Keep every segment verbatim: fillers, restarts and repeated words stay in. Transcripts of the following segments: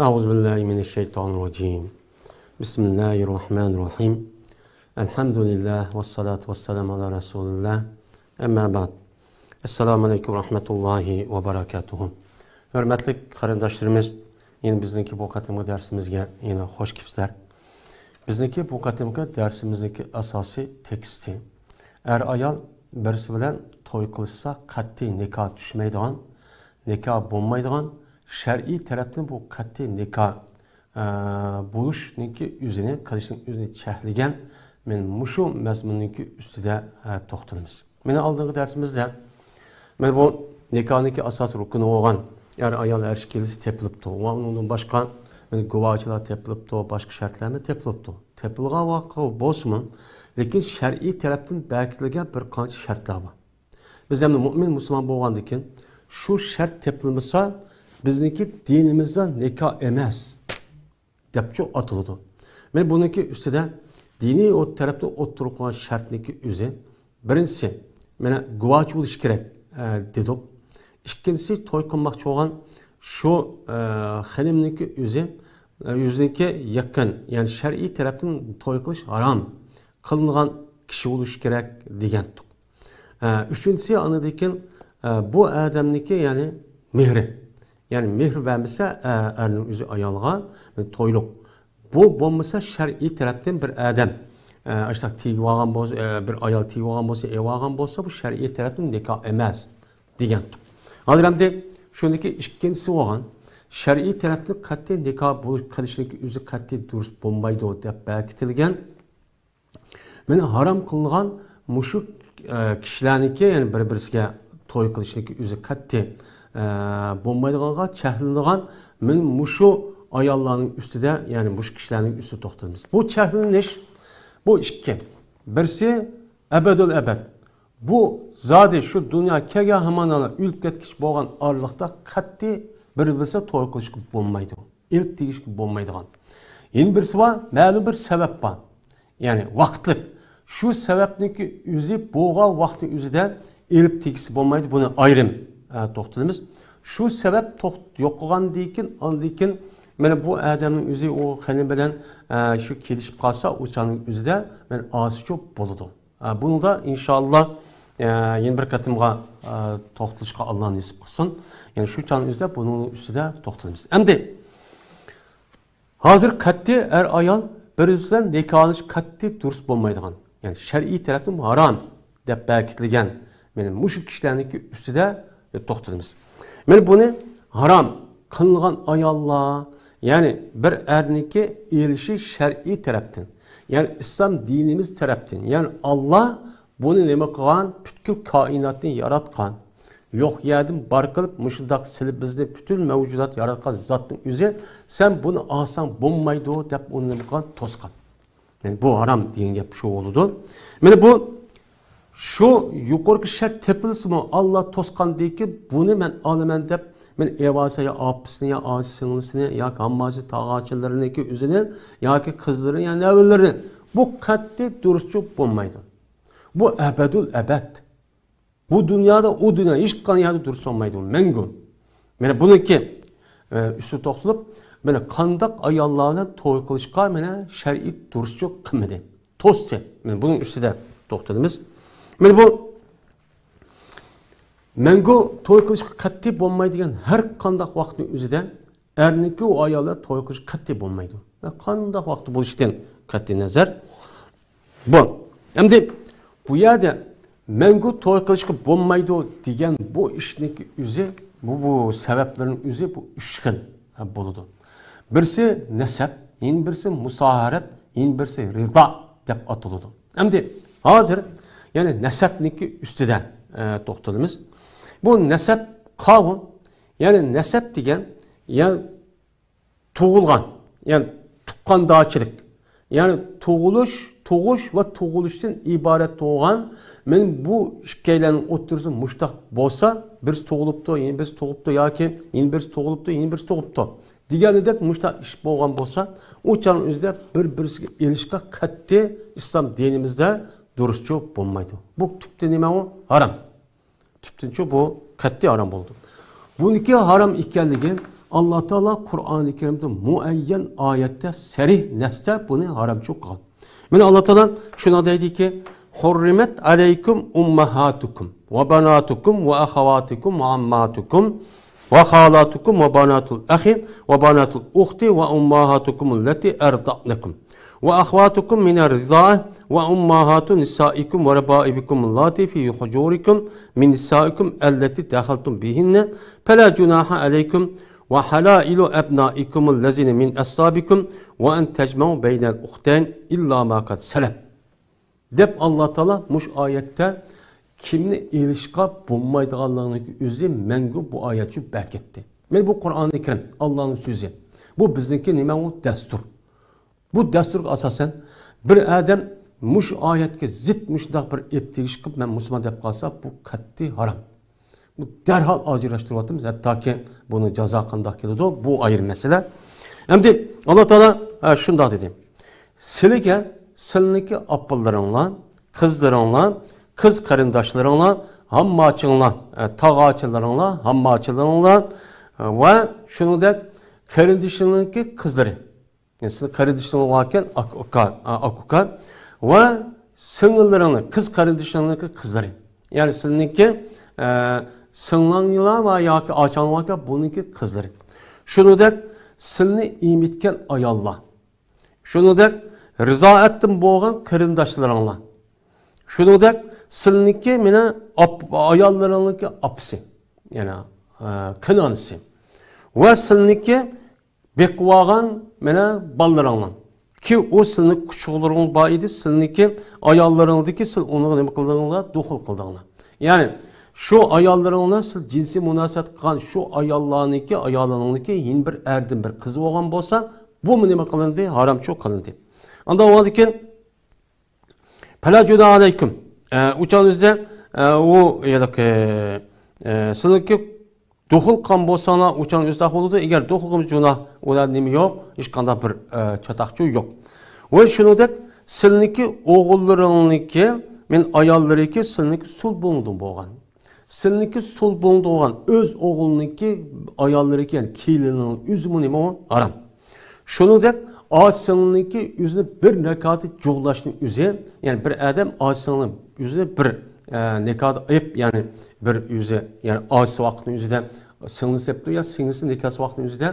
أعوذ بالله من الشيطان الرجيم. بسم الله الرحمن الرحيم. الحمد لله والصلاة والسلام على رسول الله. أما بعد. السلام عليكم ورحمة الله وبركاته. ھۆرمەتلىك قېرىنداشلىرىمىز، يەنە بىزنىڭكى بۇ قېتىمقى دەرسىمىزگە يەنە خوش كېلىپسىلەر. بىزنىڭكى بۇ قېتىمقى دەرسىمىزنىڭكى ئاساسىي تېكىستى، ئەر-ئايال بىرسى بىلەن توي قىلىشسا قەتئىي نىكاھ چۈشمەيدىغان، نىكاھ بولمايدىغان، شەرئىي تەرەپتىن بۇ قەتئىي نىكاھ، ئە، بولۇشنىڭكى ئۆزىنى، قىلىشنىڭ ئۆزىنى چەكلىگەن، مەن مۇشۇ مەزمۇننىڭكى ئۈستىدە، ئە، توختىلىمىز. مانا ئالدىنقى دەرسىمىزدە مانا بۇ نىكاھنىڭكى ئاساسىي رۇكنى بولغان ئەر-ئايال ھەر ئىككىلىسى تېپىلىپتۇ. ۋە ئۇنىڭدىن باشقا مانا گۇۋاھچىلار تېپىلىپتۇ، باشقا شەرتلەرمۇ تېپىلىپتۇ. تېپىلغان ۋاقىت بولسىمۇ، لېكىن شەرئىي تەرەپتىن بەكىتىلگەن بىر قانچە شەرتلەر بار. بىز ئەمدى مۆمىن مۇسۇلمان بولغاندىكىن، شۇ شەرت تېپىلمىسا، بىزنىڭكى دىنىمىزدا نىكاھ ئەمەس دەپچۇ ئاتىلىدۇ. مەن بۇنىڭكى ئۈستىدە دىنىي ئوت تەرەپتىن ئوتتۇرىغا قويغان شەرتنىڭكى ئۆزى، بىرىنچىسى، مانا گۇۋاھچى بولۇش كېرەك، ئە، دېدۇق. ئىككىنچىسى، توي قىلماقچى بولغان شۇ، ئە، خېنىمنىڭكى ئۆزى، ئە، ئۆزىنىڭكى يېقىن، يەنى شەرئىي تەرەپتىن توي قىلىش ھارام قىلىنغان كىشى بولۇشى كېرەك دېگەنتۇق. ئە، ئۈچىنچىسى، ئاندىن كېيىن، ئە، بۇ ئادەمنىڭكى، يەنى مېھرى. يەنى مېھىر بەرمىسە، ئە، ئەرنىڭ ئۆزى ئايالغا، يەنى تويلۇق. بۇ بولمىسا شەرئىي تەرەپتىن بىر ئادەم، ئە، ئاشۇنداق تېگىۋالغان بولسا، ئە، بىر ئايال تېگىۋالغان بولسا، ئېلىۋالغان بولسا، بۇ شەرئىي تەرەپتىن نىكاھ ئەمەس دېگەنتۇق. ھازىر ئەمدى شۇنىڭكى ئىككىنچىسى بولغان، شەرئىي تەرەپتىن قەتئىي نىكاھ بولۇش، قىلىشنىڭكى ئۆزى قەتئىي دۇرۇس بولمايدۇ دەپ بەكىتىلگەن. مانا ھارام قىلىنغان مۇشۇ، ئە، كىشىلەرنىڭكى، يەنى بىر-بىرسىگە توي قىلىشنىڭكى ئۆزى قەتئىي، ئە، بولمايدىغانغا چەكلىنىدىغان مانا مۇشۇ ئاياللارنىڭ ئۈستىدە، يەنى مۇشۇ كىشىلەرنىڭ ئۈستىدە توختىلىمىز. بۇ چەكلىنىش، بۇ ئىككى. بىرسى ئەبەدۇل ئەبەد. بۇ زادى شۇ دۇنيا كەلگەن ھامانلا ئۆلۈپ كەتكۈچە بولغان ئارىلىقتا قەتئىي بىر-بىرسىگە توي قىلىشقا بولمايدۇ. ئېلىپ تېگىشكە بولمايدىغان. يەنە بىرسى بار، مەلۇم بىر سەۋەب بار. يەنى ۋاقىتلىق. شۇ سەۋەبنىڭكى ئۆزى بولغان ۋاقىتنىڭ ئۆزىدە ئېلىپ تېگىشكە بولمايدۇ. بۇنى ئايرىم، ئە، توختىلىمىز. شۇ سەۋەب توخت-، يوقىغاندىن كېيىن، ئاندىن كېيىن مانا بۇ ئادەمنىڭ ئۆزى ئۇ خېنىم بىلەن، ئە، شۇ كېلىشىپ قالسا، ئۇ چاغنىڭ ئۆزىدە مانا ئاسىچۇ بولىدۇ. ئە، بۇنىڭدا ئىنشاللا، ئە، يەنە بىر قېتىمغا، ئە، توختىلىشقا ئاللا نېسىپ قىلسۇن. يەنى شۇ چاغنىڭ ئۆزىدە بۇنىڭ ئۈستىدە توختىلىمىز. ئەمدى ھازىر قەتئىي ئەر-ئايال بىر-بىرى بىلەن نىكاھلىنىش قەتئىي دۇرۇس بولمايدىغان، يەنى شەرئىي تەرەپتىن ھارام دەپ بەكىتىلگەن، مانا مۇشۇ كىشىلەرنىڭكى ئۈستىدە توختىلىمىز. مانا بۇنى ھارام قىلىنغان ئاياللار، يەنى بىر ئەرنىڭكى ئېلىشى شەرئىي تەرەپتىن، يەنى ئىسلام دىنىمىز تەرەپتىن، يەنى ئاللا بۇنى نېمە قىلغان؟ پۈتكۈل كائىناتنى ياراتقان. يوق يەردىن بار قىلىپ، مۇشۇنداق سېلىپ بىزنى پۈتۈن مەۋجۇدات ياراتقان زاتنىڭ ئۆزى، سەن بۇنى ئالساڭ بولمايدۇ دەپ ئۇنى نېمە قىلغان؟ توسقان. يەنى بۇ ھارام دېگەن گەپ شۇ بولىدۇ. مانا بۇ شۇ يۇقىرىقى شەرت تېپىلسىمۇ، ئاللا توسقاندىن كېيىن بۇنى مەن ئالىمەن دەپ، مەن ئېۋاسا يا ئاپىسىنى، يا ئاچا سىڭلىسىنى، ياكى ھامماسى تاغاچىلىرىنىڭكى ئۆزىنى، ياكى قىزلىرىنى، يا نەۋرىلىرىنى. بۇ قەتئىي دۇرۇسچۇ بولمايدۇ. بۇ ئەبەدۇل ئەبەد. بۇ دۇنيادا، ئۇ دۇنيا، ھېچقانداق يەردە دۇرۇس بولمايدۇ، مەڭگۈ. مانا بۇنىڭكى، ئە، ئۈستىدە توختىلىپ، مانا قانداق ئاياللار بىلەن توي قىلىشقا مانا شەرئىي دۇرۇسچۇ قىلمىدى. توسچى. مانا بۇنىڭ ئۈستىدە توختىلىمىز. مانا بۇ مەڭگۈ توي قىلىشقا قەتئىي بولمايدىغان ھەر قانداق ۋاقىتنىڭ ئۆزىدە ئەرنىڭكى ئۇ ئايال بىلەن توي قىلىشقا قەتئىي بولمايدۇ. ۋە قانداق ۋاقىتتا بولۇشىدىن قەتئىي نەزەر. بۇ. ئەمدى بۇ يەردە مەڭگۈ توي قىلىشقا بولمايدۇ دېگەن بۇ ئىشنىڭكى ئۆزى، بۇ، بۇ سەۋەبلەرنىڭ ئۆزى بۇ ئۈچ خىل بولىدۇ. بىرسى نەسەب، يەنە بىرسى مۇساھەرەت، يەنە بىرسى رىزا دەپ ئاتىلىدۇ. ئەمدى ھازىر يەنە نەسەبنىڭكى ئۈستىدە، ئە، توختىلىمىز. بۇ نەسەب قاۋۇ، يەنى نەسەب دېگەن، يەنى تۇغۇلغان، يەنى تۇغقاندارچىلىق، يەنى تۇغۇلۇش، تۇغۇش ۋە تۇغۇلۇشتىن ئىبارەت بولغان، مەن بۇ ئىككىيلەننىڭ ئوتتۇرىسى مۇشتاق بولسا، بىرسى تۇغۇلۇپتۇ، يەنە بىرسى تۇغۇپتۇ ياكى يەنە بىرسى تۇغۇلۇپتۇ، يەنە بىرسى تۇغۇپتۇ دېگەندەك مۇشتاق ئىش بولغان بولسا، ئۇ چاغنىڭ ئۆزىدە بىر-بىرسىگە ئېلىشقا قەتئىي ئىسلام دىنىمىزدا دۇرۇسچۇ بولمايدۇ. بۇ تۈپتە نېمە ئۇ؟ ھارام. تۈپتىنچۇ بۇ قەتئىي ھارام بولىدۇ. بۇنىڭكى ھارام ئىكەنلىكى ئاللا تائالا قۇرئانى كەرىمدە مۇئەييەن ئايەتتە، سەرىھ نەستە بۇنى ھارامچىلىق قىلغان. مانا ئاللا تائالا شۇنداق دەيدىكى، حرمت عليكم أمهاتكم وبناتكم وأخواتكم وعماتكم وخالاتكم وبنات الأخ وبنات الأخت وأمهاتكم اللاتي أرضعنكم وأخواتكم من الرضاعة وأمهات نسائكم وربائبكم اللاتي في حجوركم من نسائكم اللاتي دخلتم بهن فلا جناح عليكم وحلائل أبنائكم الذين من أصلابكم وأن تجمعوا بين الأختين إلا ما قد سلف. دەپ ئاللا تائالا مۇشۇ ئايەتتە كىمنى ئېلىشقا بولمايدىغانلىقىنىڭ ئۆزى مەڭگۈ بۇ ئايەت شۇ بەكەتتى. مانا بۇ قۇرئانى كەرىم، ئاللانىڭ سۆزى. بۇ بىزنىڭكى نېمە ئۇ؟ دەستۇر. بۇ دەستۇرغا ئاساسەن بىر ئادەم مۇشۇ ئايەتكە زىت مۇشۇنداق بىر ئېپ تېگىش قىلىپ، مەن مۇسۇلمان دەپ قالسا، بۇ قەتئىي ھارام. بۇ دەرھال ئاجراشتۇرۇۋاتىمىز، ھەتتاكى بۇنىڭ جازا قانداق كېلىدۇ، بۇ ئايرى مەسىلە. ئەمدى ئاللا تائالا، ئە، شۇنداق دېدى. سىلىگە، سىلىنىڭكى ئاپىلىرىڭلار، قىزلىرىڭلار، قىز قېرىنداشلىرىڭلار، ھامماچىڭلار، ئە، تاغاچىلىرىڭلار، ھامماچىلىرىڭلار، ئە، ۋە شۇنىڭدەك قېرىندىشىڭنىڭكى قىزلىرى. يەنى سىزنىڭ قېرىندىشىڭىز باركەن، ئاكا، ئۇكا، ئا، ئاكا، ئۇكا ۋە سىڭىللىرىڭنىڭ، قىز قېرىندىشىڭنىڭكى قىزلىرى. يەنى سىزنىڭكى، ئە، سىڭلىڭلار ۋە ياكى ئاچاڭلار باركەن، بۇنىڭكى قىزلىرى. شۇنىڭدەك سىلنى ئېمىتكەن ئاياللار. شۇنىڭدەك رىزائەتتىن بولغان قېرىنداشلىرىڭلار. شۇنىڭدەك سىلنىڭكى مانا ئاپ-، ئاياللىرىڭنىڭكى ئاپىسى. يەنى، ئە، قېيىنئانىسى. ۋە سىلنىڭكى بېقىۋالغان مانا بالىلىرىڭلار. كى ئۇ سىلنىڭ قۇچاقلىرىڭ بار ئىدى، سىلنىڭكى ئاياللىرىڭدىكى سىل ئۇنىڭغا نېمە قىلدىڭلار؟ دۇخۇل قىلدىڭلار. يەنى شۇ ئاياللىرىڭلار سىل جىنسىي مۇناسىۋەت قىلغان شۇ ئاياللارنىڭكى، ئايالىڭنىڭكى يەنە بىر ئەردىن بىر قىز بولغان بولسا، بۇمۇ نېمە قىلىندى؟ ھارامچۇ قىلىندى. ئاندىن ئاندىن كېيىن، پەلا جۇناھە ئەلەيكۇم. ئە، ئۇچان ئۆزىدە، ئە، ئۇ، يەنى، ئە، سىلىكى دۇخۇل قىلغان بولساڭلار، ئۇچان ئۆزىدە بولىدۇ. ئەگەر دۇخۇل قىلمىسا جۇناھ، ئۇلار نېمە يوق، ھېچقانداق بىر، ئە، چاتاقچۇ يوق. ۋە شۇنىڭدەك سىلىنىكى ئوغۇللىرىڭنىكى، مەن ئاياللىرىكى سىلىنىكى سۇلبۇڭدىن بولغان. سىلىنىڭكى سۇلبۇڭدا بولغان ئۆز ئوغلىنىڭكى ئاياللىرىكى، يەنى كېلىنىنىڭ ئۆزىمۇ نېمە ئۇ؟ ھارام. شۇنىڭدەك ئاچىسىڭلىنىڭكى ئۆزىنى بىر نىكاھتا جۇغلاشنىڭ ئۆزى، يەنى بىر ئادەم ئاچىسىڭلىنىڭ ئۆزىنى بىر، ئە، نىكاھتا ئېپ، يەنى بىر ئۆزى، يەنى ئاچىسى ۋاقىتنىڭ ئۆزىدە سىڭلىسى ئېپتۇ، يا سىڭلىسى نىكاھسى ۋاقىتنىڭ ئۆزىدە،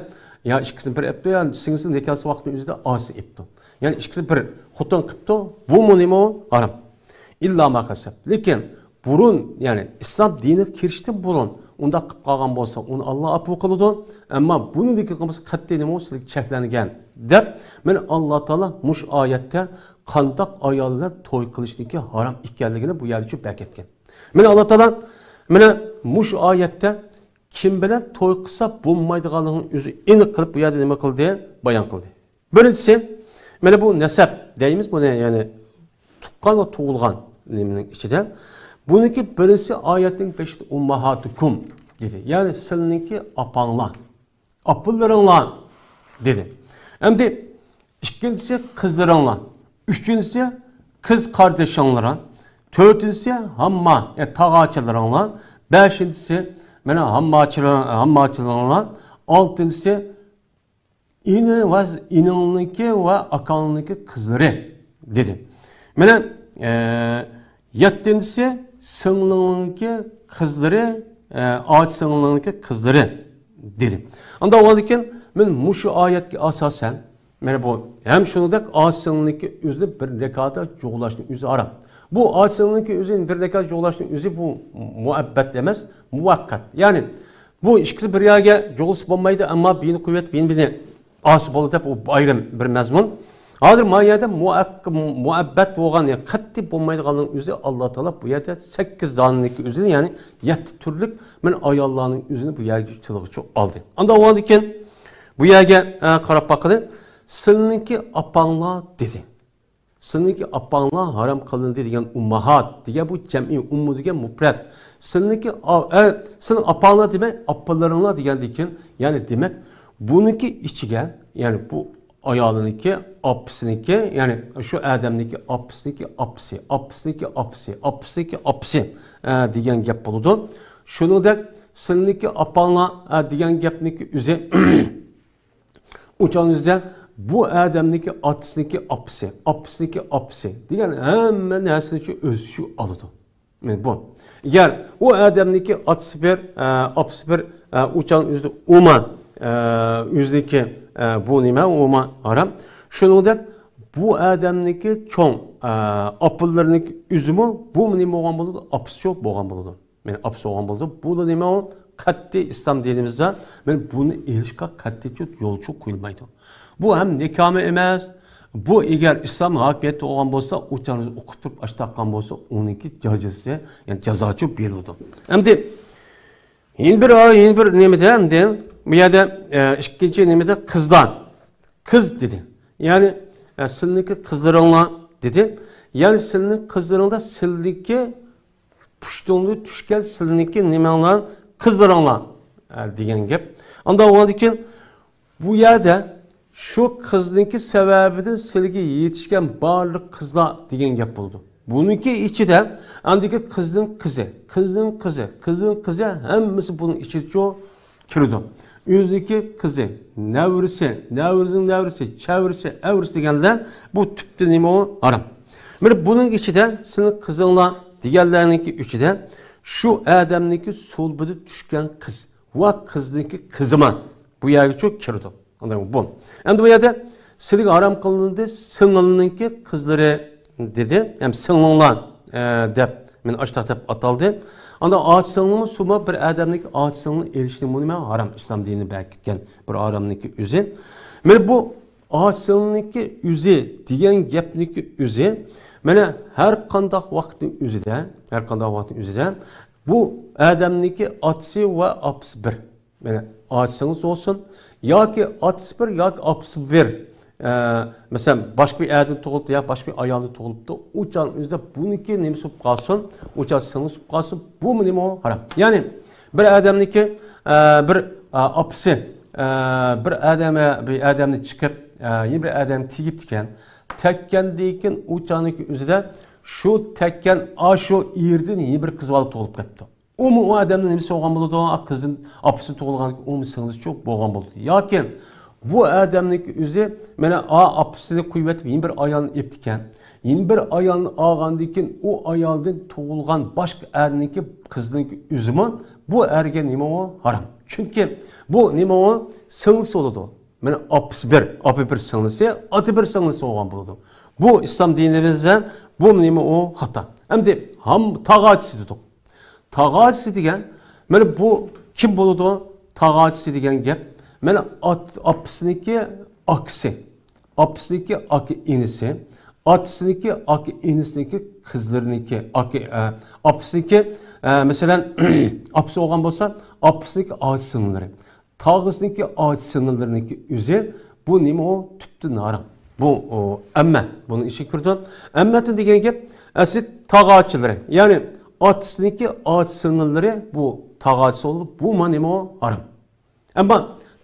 يا ئىككىسىنى بىر ئېپتۇ، يا سىڭلىسى نىكاھسى ۋاقىتنىڭ ئۆزىدە ئاچىسى ئېپتۇ. يەنى ئىككىسى بىر خوتۇن قىپتۇ، بۇمۇ نېمە ئۇ؟ ھارام. ئىللا ما قەد سەلەف. لېكىن بۇرۇن، يەنى ئىسلام دىنىغا كىرىشتىن بۇرۇن ئۇنداق قىلىپ قالغان بولسا، ئۇنى ئاللا ئاپۇ قىلىدۇ. ئەمما بۇنىڭدىن كېيىن قىلمىسا قەتئىي نېمە ئۇ؟ سىلىگە چەكلەنگەن، دەپ، مانا ئاللا تائالا مۇشۇ ئايەتتە قانداق ئايال بىلەن توي قىلىشنىڭكى ھارام ئىكەنلىكىنى بۇ يەردە چۈشۈپ بەركەتكەن. مانا ئاللا تائالا مانا مۇشۇ ئايەتتە كىم بىلەن توي قىلسا بولمايدىغانلىقىنى ئۆزى ئېنىق قىلىپ بۇ يەردە نېمە قىلدى؟ بايان قىلدى. بىرىنچىسى، مانا بۇ نەسەب دەيمىز بۇنى، يەنى تۇغقان ۋە تۇغۇلغان نېمىنىڭ ئىچىدە. بۇنىڭكى بىرىنچىسى ئايەتنىڭ بېشىدا ئۇمماھاتۇكۇم دېدى. يەنى سىلىنىڭكى ئاپاڭلار، ئاپىلىرىڭلار دېدى. ئەمدى ئىككىنچىسى قىزلىرىڭلار، ئۈچىنچىسى قىز قاردىشىڭلار، تۆتىنچىسى ھامما، يەنى تاغاچىلىرىڭلار، بەشىنچىسى مانا ھامماچىلار-، ھامماچىلىرىڭلار، ئالتىنچىسى ئىنى ۋە ئىنىڭنىڭكى ۋە ئاكاڭنىڭكى قىزلىرى دېدى. مانا، ئە، يەتتىنچىسى سىڭلىڭنىڭكى قىزلىرى، ئە، ئاچا سىڭلىڭنىڭكى قىزلىرى دېدى. ئاندا بولغاندىن كېيىن مەن مۇشۇ ئايەتكە ئاساسەن، مانا بۇ ھەم شۇنىڭدەك ئاچا سىڭلىڭنىڭكى ئۆزىنى بىر نىكاھتا جۇغلاشنىڭ ئۆزى ھارام. بۇ ئاچا سىڭلىڭنىڭكى ئۆزىنى بىر نىكاھتا جۇغلاشنىڭ ئۆزى بۇ مۇئەببەت ئەمەس، مۇۋەققەت. يەنى بۇ ئىككىسى بىر يەرگە جۇغلىسا بولمايدۇ، ئەمما بىرنى قويۇۋېتىپ يەنە بىرنى ئالسا بولىدۇ دەپ ئۇ ئايرىم بىر مەزمۇن. ھازىر مانا يەردە مۇئەق-، مۇئەببەت بولغان، يەنى قەتئىي بولمايدىغانلىقنىڭ ئۆزى ئاللا تائالا بۇ يەردە سەككىز دانىنىڭكى ئۆزىنى، يەنى يەتتە تۈرلۈك مانا ئاياللارنىڭ ئۆزىنى بۇ يەرگە تىلغا چو-، ئالدى. ئاندا ئۇنىڭدىن كېيىن بۇ يەرگە، ئە، قاراپ باققىلى، سىلىنىڭكى ئاپاڭلار دېدى. سىلىنىڭكى ئاپاڭلار ھارام قىلىندى دېگەن ئۇمماھات دېگەن بۇ جەمئىي، ئۇممۇ دېگەن مۇپرەت. سىلىنىڭكى ئا-، ئە، سىلىنىڭ ئاپاڭلار دېمەي، ئاپىلىرىڭلار دېگەندىن كېيىن، يەنى دېمەك، بۇنىڭكى ئىچىگە، يەنى بۇ ئايالىنىڭكى، ئاپىسىنىڭكى، يەنى شۇ ئادەمنىڭكى ئاپىسىنىڭكى ئاپىسى، ئاپىسىنىڭكى ئاپىسى، ئاپىسىنىڭكى ئاپىسى، ئە، دېگەن گەپ بولىدۇ. شۇنىڭدەك سىلىنىڭكى ئاپاڭلار، ئە، دېگەن گەپنىڭكى ئۆزى ئۇ چاغنىڭ ئۆزىدە بۇ ئادەمنىڭكى ئاتىسىنىڭكى ئاپىسى، ئاپىسىنىڭكى ئاپىسى دېگەن ھەممە نەرسىنى شۇ ئۆز ئىچىگە ئالىدۇ. مانا بۇ. ئەگەر ئۇ ئادەمنىڭكى ئاتىسى بىر، ئە، ئاپىسى بىر، ئە، ئۇ چاغنىڭ ئۆزىدە ئۇما، ئە، ئۆزىنىڭكى، ئە، بۇ نېمە؟ ئۇما ھارام. شۇنىڭدەك بۇ ئادەمنىڭكى چوڭ، ئە، ئاپىلىرىنىڭكى ئۆزىمۇ بۇ نېمە بولغان بولىدۇ؟ ئاپىسىچۇ بولغان بولىدۇ. مانا ئاپىسى بولغان بولىدۇ. بۇدا نېمە ئۇ؟ قەتئىي ئىسلام دىنىمىزدا مانا بۇنى ئېلىشقا قەتئىيچۇ يولچۇ قويۇلمايدۇ. بۇ ھەم نىكاھمۇ ئەمەس. بۇ ئەگەر ئىسلام ھاكىمىيەتتە بولغان بولسا، ئۇ چاغنى ئوقۇپ تۇرۇپ ئاش تاققان بولسا، ئۇنىڭكى جازاسى، يەنى جازاچۇ بېرىلىدۇ. ئەمدى يەنە بىر، يەنە بىر نېمىدە، ئەمدى بۇ يەردە، ئە، ئىككىنچى نېمىدە قىزلار. قىز دېدى. يەنى، ئە، سىلىنىڭكى قىزلىرىڭلار دېدى. يەنى سىلىنىڭ قىزلىرىڭدا سىلىنىڭكى پۇشتۇڭدىن چۈشكەن سىلىنىڭكى نېمەڭلار، قىزلىرىڭلار، ئە، دېگەن گەپ. ئانداق بولغاندىكىن بۇ يەردە شۇ قىزنىڭكى سەۋەبىدىن سىلىگە يېتىشكەن بارلىق قىزلار دېگەن گەپ بولىدۇ. بۇنىڭكى ئىچىدە ئاندىكى قىزنىڭ قىزى، قىزنىڭ قىزى، قىزنىڭ قىزى ھەممىسى بۇنىڭ ئىچىدىچۇ كىرىدۇ. ئۆزىنىڭكى قىزى، نەۋرىسى، نەۋرىسىنىڭ نەۋرىسى، چەۋرىسى، ئەۋرىسى دېگەنلەر بۇ تۈپتە نېمە ئۇ؟ ھارام. مانا بۇنىڭ ئىچىدە سىلىنىڭ قىزىڭلار دېگەنلەرنىڭكى ئىچىدە شۇ ئادەمنىڭكى سۇلبىدە چۈشكەن قىز ۋە قىزنىڭكى قىزىما بۇ يەرگىچۇ كىرىدۇ. ئانداق بۇ. ئەمدى بۇ يەردە سىلىگە ھارام قىلىندى سىڭىلنىڭكى قىزلىرى دېدى. ھەم سىڭلىڭلار، ئە، دەپ مانا ئاشتاق دەپ ئاتالدى. ئانداق ئاچا سىڭلىمۇ سۇمۇ بىر ئادەمنىڭكى ئاچا سىڭلىنى ئېلىشنى بۇ نېمە ھارام، ئىسلام دىنى بەركىتكەن بىر ھارامنىڭكى ئۆزى. مانا بۇ ئاچا سىڭلىنىڭكى ئۆزى دېگەن گەپنىڭكى ئۆزى مانا ھەر قانداق ۋاقىتنىڭ ئۆزىدە، ھەر قانداق ۋاقىتنىڭ ئۆزىدە بۇ ئادەمنىڭكى ئاتىسى ۋە ئاپىسى بىر. مانا ئاچا سىڭلىسى بولسۇن، ياكى ئاتىسى بىر ياكى ئاپىسى بىر. ئە، مەسىلەن، باشقا بىر ئەردىن تۇغۇلۇپتۇ يا باشقا بىر ئايالدىن تۇغۇلۇپتۇ. ئۇ چاغنىڭ ئۆزىدە بۇنىڭكى نېمىسى بولۇپ قالسۇن، ئۇ چاغ سىڭلىسى بولۇپ قالسۇن، بۇمۇ نېمە ئۇ؟ ھارام. يەنى بىر ئادەمنىڭكى، ئە، بىر، ئە، ئاپىسى، ئە، بىر ئادەم، بىر ئادەمنى چىقىپ، ئە، يەنە بىر ئادەمگە تېگىپتىكەن. تەگكەندىن كېيىن ئۇ چاغنىڭكى ئۆزىدە شۇ تەگكەن ئاشۇ ئېرىدىن يەنە بىر قىز بالا تۇغۇلۇپ قېپتۇ. ئۇمۇ ئۇ ئادەمنىڭ نېمىسى بولغان بولىدۇ؟ ئا، قىزدىن ئاپىسى تۇغۇلغان، ئۇمۇ سىڭلىسىچۇ بولغان بولىدۇ. ياكى بۇ ئادەمنىڭكى ئۆزى مانا ئا، ئاپىسىنى قويۇۋېتىپ يەنە بىر ئايالنى ئېپتىكەن. يەنە بىر ئايالنى ئالغاندىن كېيىن ئۇ ئايالدىن تۇغۇلغان باشقا ئەرنىڭكى قىزنىڭكى ئۆزىمۇ بۇ ئەرگە نېمە ئۇ؟ ھارام. چۈنكى بۇ نېمە ئۇ؟ سىڭلىسى بولىدۇ. مانا ئاپىسى بىر، ئاپا بىر سىڭلىسى، ئاتا بىر سىڭلىسى بولغان بولىدۇ. بۇ ئىسلام دىنىمىزدە بۇ نېمە ئۇ؟ خاتا. ئەمدى ھام تاغاچىسى دېدۇق. تاغاچىسى دېگەن، مانا بۇ كىم بولىدۇ؟ تاغاچىسى دېگەن گەپ، مانا ئات-، ئاپىسىنىڭكى ئاكىسى، ئاپىسىنىڭكى ئاكا ئىنىسى، ئاتىسىنىڭكى ئاكا ئىنىسىنىڭكى قىزلىرىنىڭكى، ئاكا، ئە، ئاپىسىنىڭكى، ئە، مەسىلەن، ئاپىسى بولغان بولسا، ئاپىسىنىڭكى ئاچا سىڭىللىرى. تاغىسىنىڭكى ئاچا سىڭىللىرىنىڭكى ئۆزى بۇ نېمە ئۇ؟ تۈپتىن ھارام. بۇ، ئۇ، ئەممە. بۇنىڭ ئىچىگە كىرىدۇ. ئەممە دېگەن گەپ، ئەسلى تاغاچىلىرى. يەنى ئاتىسىنىڭكى ئاچا سىڭىللىرى بۇ تاغاچىسى بولىدۇ. بۇمۇ نېمە ئۇ؟ ھارام. ئەمما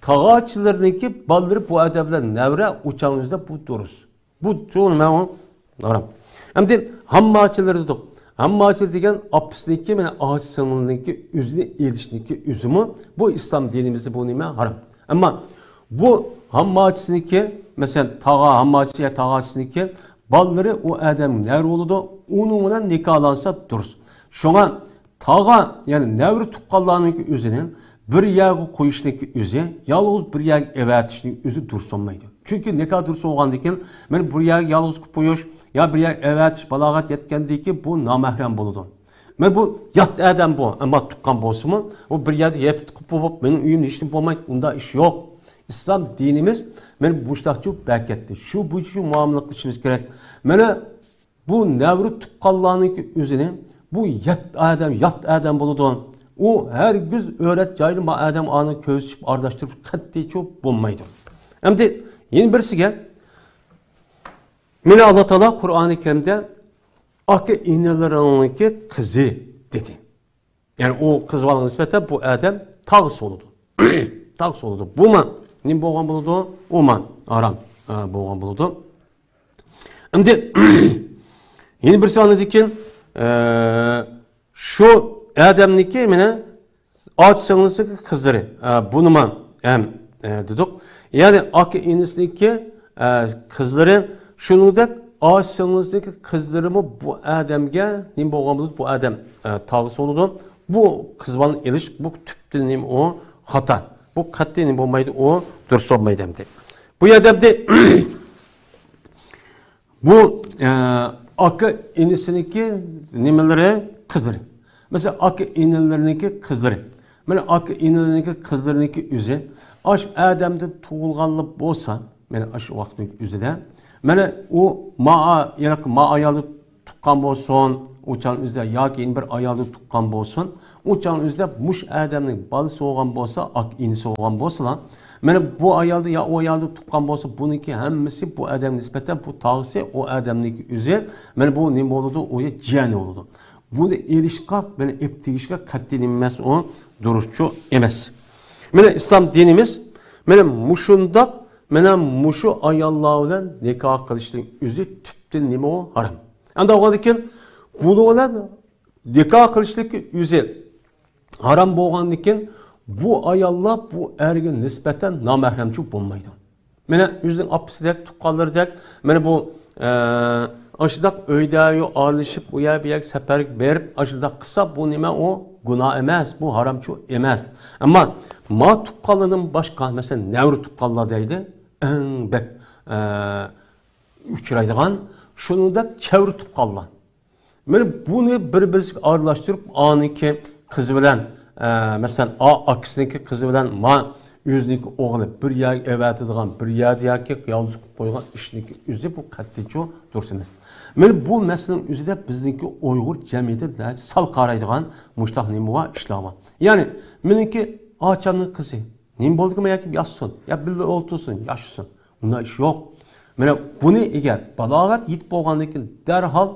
تاغاچىلىرىنىڭكى بالىلىرى بۇ ئادەم بىلەن نەۋرە ئۇ چاغنىڭ ئۆزىدە بۇ دۇرۇس. بۇ چوڭ نېمە ئۇ؟ ھارام. ئەمدى ھامماچىلىرى دېدۇق. ھامماچىلىرى دېگەن ئاپىسىنىڭكى، مانا ئاچا سىڭلىنىڭكى ئۆزىنى ئېلىشنىڭكى ئۆزىمۇ بۇ ئىسلام دىنىمىزدە بۇ نېمە؟ ھارام. ئەمما بۇ ھامماچىسىنىڭكى، مەسىلەن، تاغا ھامماچىسى يا تاغاچىسىنىڭكى بالىلىرى ئۇ ئادەم نەۋرە بولىدۇ، ئۇنىڭ بىلەن نىكاھلانسا دۇرۇس. شۇڭا تاغا، يەنى نەۋرە تۇغقانلارنىڭكى ئۆزىنى بىر يەرگە قويۇشنىڭكى ئۆزى، يالغۇز بىر يەرگە ئەۋەتىشنىڭ ئۆزى دۇرۇس بولمايدۇ. چۈنكى نىكاھ دۇرۇس بولغاندىن كېيىن، مانا بىر يەرگە يالغۇز قويۇپ قويۇش يا بىر يەرگە ئەۋەتىش، بالاغەت يەتكەندىن كېيىن بۇ نامەھرەم بولىدۇ. مانا بۇ يات ئادەم بۇ، ئەمما تۇغقان بولسىمۇ، ئۇ بىر يەردە يېپىپ قويۇپ، مېنىڭ ئۆيۈمدە ھېچنېمە بولمايدۇ، ئۇنداق ئىش يوق. ئىسلام دىنىمىز مانا مۇشۇنداقچە بەركەتلىك. شۇ بويىچە شۇ مۇئامىلە قىلىشىمىز كېرەك. مانا بۇ نەۋرە تۇغقانلارنىڭكى ئۆزىنى، بۇ يات ئادەم، يات ئادەم بولىدۇ. ئۇ ھەرگىز ئۆرەت جايدا ما ئادەم ئانى كۆرسىتىپ ئارىلاشتۇرۇپ قەتئىيچۇ بولمايدۇ. ئەمدى يەنە بىرسىگە، مانا ئاللا تائالا قۇرئانى كەرىمدە ئاكا ئىنىلىرىڭنىڭكى قىزى دېدى. يەنى ئۇ قىز بالىغا نىسبەتەن بۇ ئادەم تاغىسى بولىدۇ. تاغىسى بولىدۇ. بۇما نېمە بولغان بولىدۇ؟ ئۇما ھارام، ئە، بولغان بولىدۇ. ئەمدى يەنە بىرسى ئاندىن كېيىن، ئە، شۇ ئادەمنىڭكى مانا ئاچا سىڭلىسىنىڭكى قىزلىرى، ئە، بۇنىمۇ ھەم، ئە، دېدۇق. يەنى ئاكا ئىنىسىنىڭكى، ئە، قىزلىرى، شۇنىڭدەك ئاچا سىڭلىسىنىڭكى قىزلىرىمۇ بۇ ئادەمگە نېمە بولغان بولىدۇ؟ بۇ ئادەم، ئە، تاغىسى بولىدۇ. بۇ قىز بالىنى ئېلىش، بۇ تۈپتىن نېمە ئۇ؟ خاتا. بۇ قەتئىي نېمە بولمايدۇ؟ ئۇ دۇرۇس بولمايدۇ ئەمدى. بۇ يەردە ئەمدى بۇ، ئە، ئاكا ئىنىسىنىڭكى نېمىلىرى، قىزلىرى. مەسىلەن، ئاكا ئىنىلىرىنىڭكى قىزلىرى. مانا ئاكا ئىنىلىرىنىڭكى قىزلىرىنىڭكى ئۆزى ئاش ئادەمدىن تۇغۇلغانلا بولسا، مانا ئاشۇ ۋاقىتنىڭ ئۆزىدە، مانا ئۇ ما، ياق، ما ئايالدا تۇغقان بولسۇن، ئۇ چاغنىڭ ئۆزىدە ياكى يەنە بىر ئايالدا تۇغقان بولسۇن، ئۇ چاغنىڭ ئۆزىدە مۇشۇ ئادەمنىڭ بالىسى بولغان بولسا، ئاكا ئىنىسى بولغان بولسىلا، مانا بۇ ئايالدا يا ئۇ ئايالدا تۇغقان بولسا، بۇنىڭكى ھەممىسى بۇ ئادەمگە نىسبەتەن بۇ تاغىسى، ئۇ ئادەمنىڭكى ئۆزى، مانا بۇ نېمە بولىدۇ؟ ئۇ جىيەنى بولىدۇ. بۇنى ئېلىشقا، مانا ئېلىپ تېگىشكە قەتئىي نېمە ئەمەس، ئۇ دۇرۇسچۇ ئەمەس. مانا ئىسلام دىنىمىز مانا مۇشۇنداق، مانا مۇشۇ ئاياللار بىلەن نىكاھ قىلىشنىڭ ئۆزى تۈپتىن نېمە ئۇ؟ ھارام. ئەمدى بولغاندىكىن بۇنىڭ بىلەن نىكاھ قىلىشلىكى ئۆزى ھارام بولغاندىكىن، بۇ ئاياللار بۇ ئەرگە نىسبەتەن نامەھرەمچۇ بولمايدۇ. مانا ئۆزىنىڭ ئاپىسىدەك، تۇغقانلىرىدەك، مانا بۇ، ئە، ئاشۇنداق ئۆيدە ئارىلىشىپ، ئۇ يەر بۇ يەرگە سەپەرگە بېرىپ، ئاشۇنداق قىلسا، بۇ نېمە ئۇ؟ گۇناھ ئەمەس، بۇ ھارامچۇ ئەمەس. ئەمما ما تۇغقانلاردىن باشقا، مەسىلەن، نەۋرە تۇغقانلار دەيدۇ، ئەڭ بەك، ئە، ئۇچرايدىغان، شۇنىڭدەك چەۋرە تۇغقانلار. مانا بۇنى بىر-بىرسىگە ئارىلاشتۇرۇپ، ئانىڭكى قىزى بىلەن، ئە، مەسىلەن، ئا-، ئاكىسىنىڭكى قىزى بىلەن ما ئۆزىنىڭكى ئوغلى بىر يەرگە ئەۋەتىدىغان، بىر يەردە ياكى يالغۇز قىلىپ قويغان ئىشنىڭكى ئۆزى بۇ قەتئىيچۇ دۇرۇس ئەمەس. مانا بۇ مەسىلىنىڭ ئۆزىدە بىزنىڭكى ئۇيغۇر جەمئىيىتىدە سەل قارايدىغان مۇشۇنداق نېمە بار، ئىشلار بار. يەنى، مېنىڭكى ئاچامنىڭ قىزى نېمە بولدىكىن ياكى ياتسۇن، يا بىللە ئولتۇرسۇن، ياشىسۇن. ئۇنداق ئىش يوق. مانا بۇنى ئەگەر بالاغەت يېتىپ بولغاندىن كېيىن دەرھال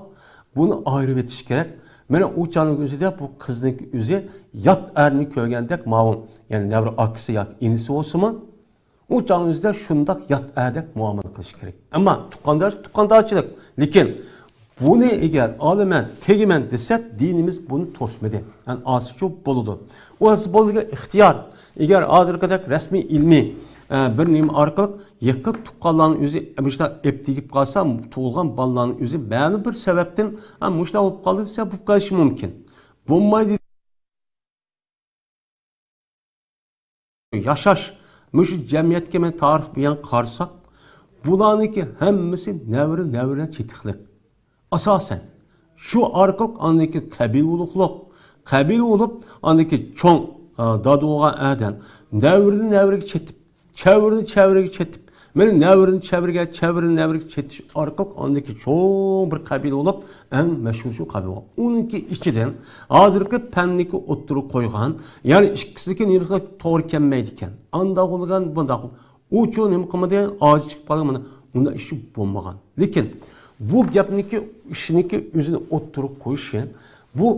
بۇنى ئايرىۋېتىش كېرەك. مانا ئۇ چاغنىڭ ئۆزىدە بۇ قىزنىڭ ئۆزى يات ئەرنى كۆرگەندەك ماۋۇ، يەنى نەۋرە ئاكىسى ياكى ئىنىسى بولسىمۇ، ئۇ چاغنىڭ ئۆزىدە شۇنداق يات ئەردەك مۇئامىلە قىلىش كېرەك. ئەمما تۇغقانداش، تۇغقانداشچىلىق. لېكىن بۇنى ئەگەر ئالىمەن، تېگىمەن دېسە، دىنىمىز بۇنى توسمىدى. يەنى ئاسىچۇ بولىدۇ. ئۇ ئەسلى بولىدىغان ئىختىيار. ئەگەر ھازىرقىدەك رەسمىي ئىلمىي، ئە، بىر نېمە ئارقىلىق يېقىن تۇغقانلارنىڭ ئۆزى مۇشۇنداق ئېپ تېگىپ قالسا، تۇغۇلغان بالىلارنىڭ ئۆزى مەلۇم بىر سەۋەبتىن، ھە، مۇشۇنداق بولۇپ قالدى دېسە، بولۇپ قېلىشى مۇمكىن. بولمايدۇ. ياشاش، مۇشۇ جەمئىيەتكە مەن تارىخ بىلەن قارىساق، بۇلارنىڭكى ھەممىسى نەۋرە، نەۋرە چېتىقلىق. ئاساسەن، شۇ ئارقىلىق ئاندىن كېيىن قەبىلە ئۇلۇغلۇق، قەبىلە ئۇلۇغ، ئاندىن كېيىن چوڭ، ئا، دادا بولغان ئادەم، نەۋرىدىن نەۋرىگە چېتىپ، چەۋرىدىن چەۋرىگە چېتىپ، مانا نەۋرىدىن چەۋرىگە، چەۋرىدىن نەۋرىگە چېتىش ئارقىلىق ئاندىن كېيىن چوڭ بىر قەبىلە بولۇپ، ئەڭ مەشھۇر شۇ قەبىلە بولغان. ئۇنىڭكى ئىچىدىن ھازىرقى پەننىكى ئوتتۇرىغا قويغان، يەنى ئىككىسىنىڭكى نېمىسى توغرا كەلمەيدىكەن. ئانداق بولغان، بۇنداق. ئۇچۇ نېمە قىلمىدى؟ ئاجىز چىقىپ قالدى. مانا ئۇنداق ئىش بولمىغان. لېكىن بۇ گەپنىكى، ئىشنىكى ئۆزىنى ئوتتۇرىغا قويۇشى، بۇ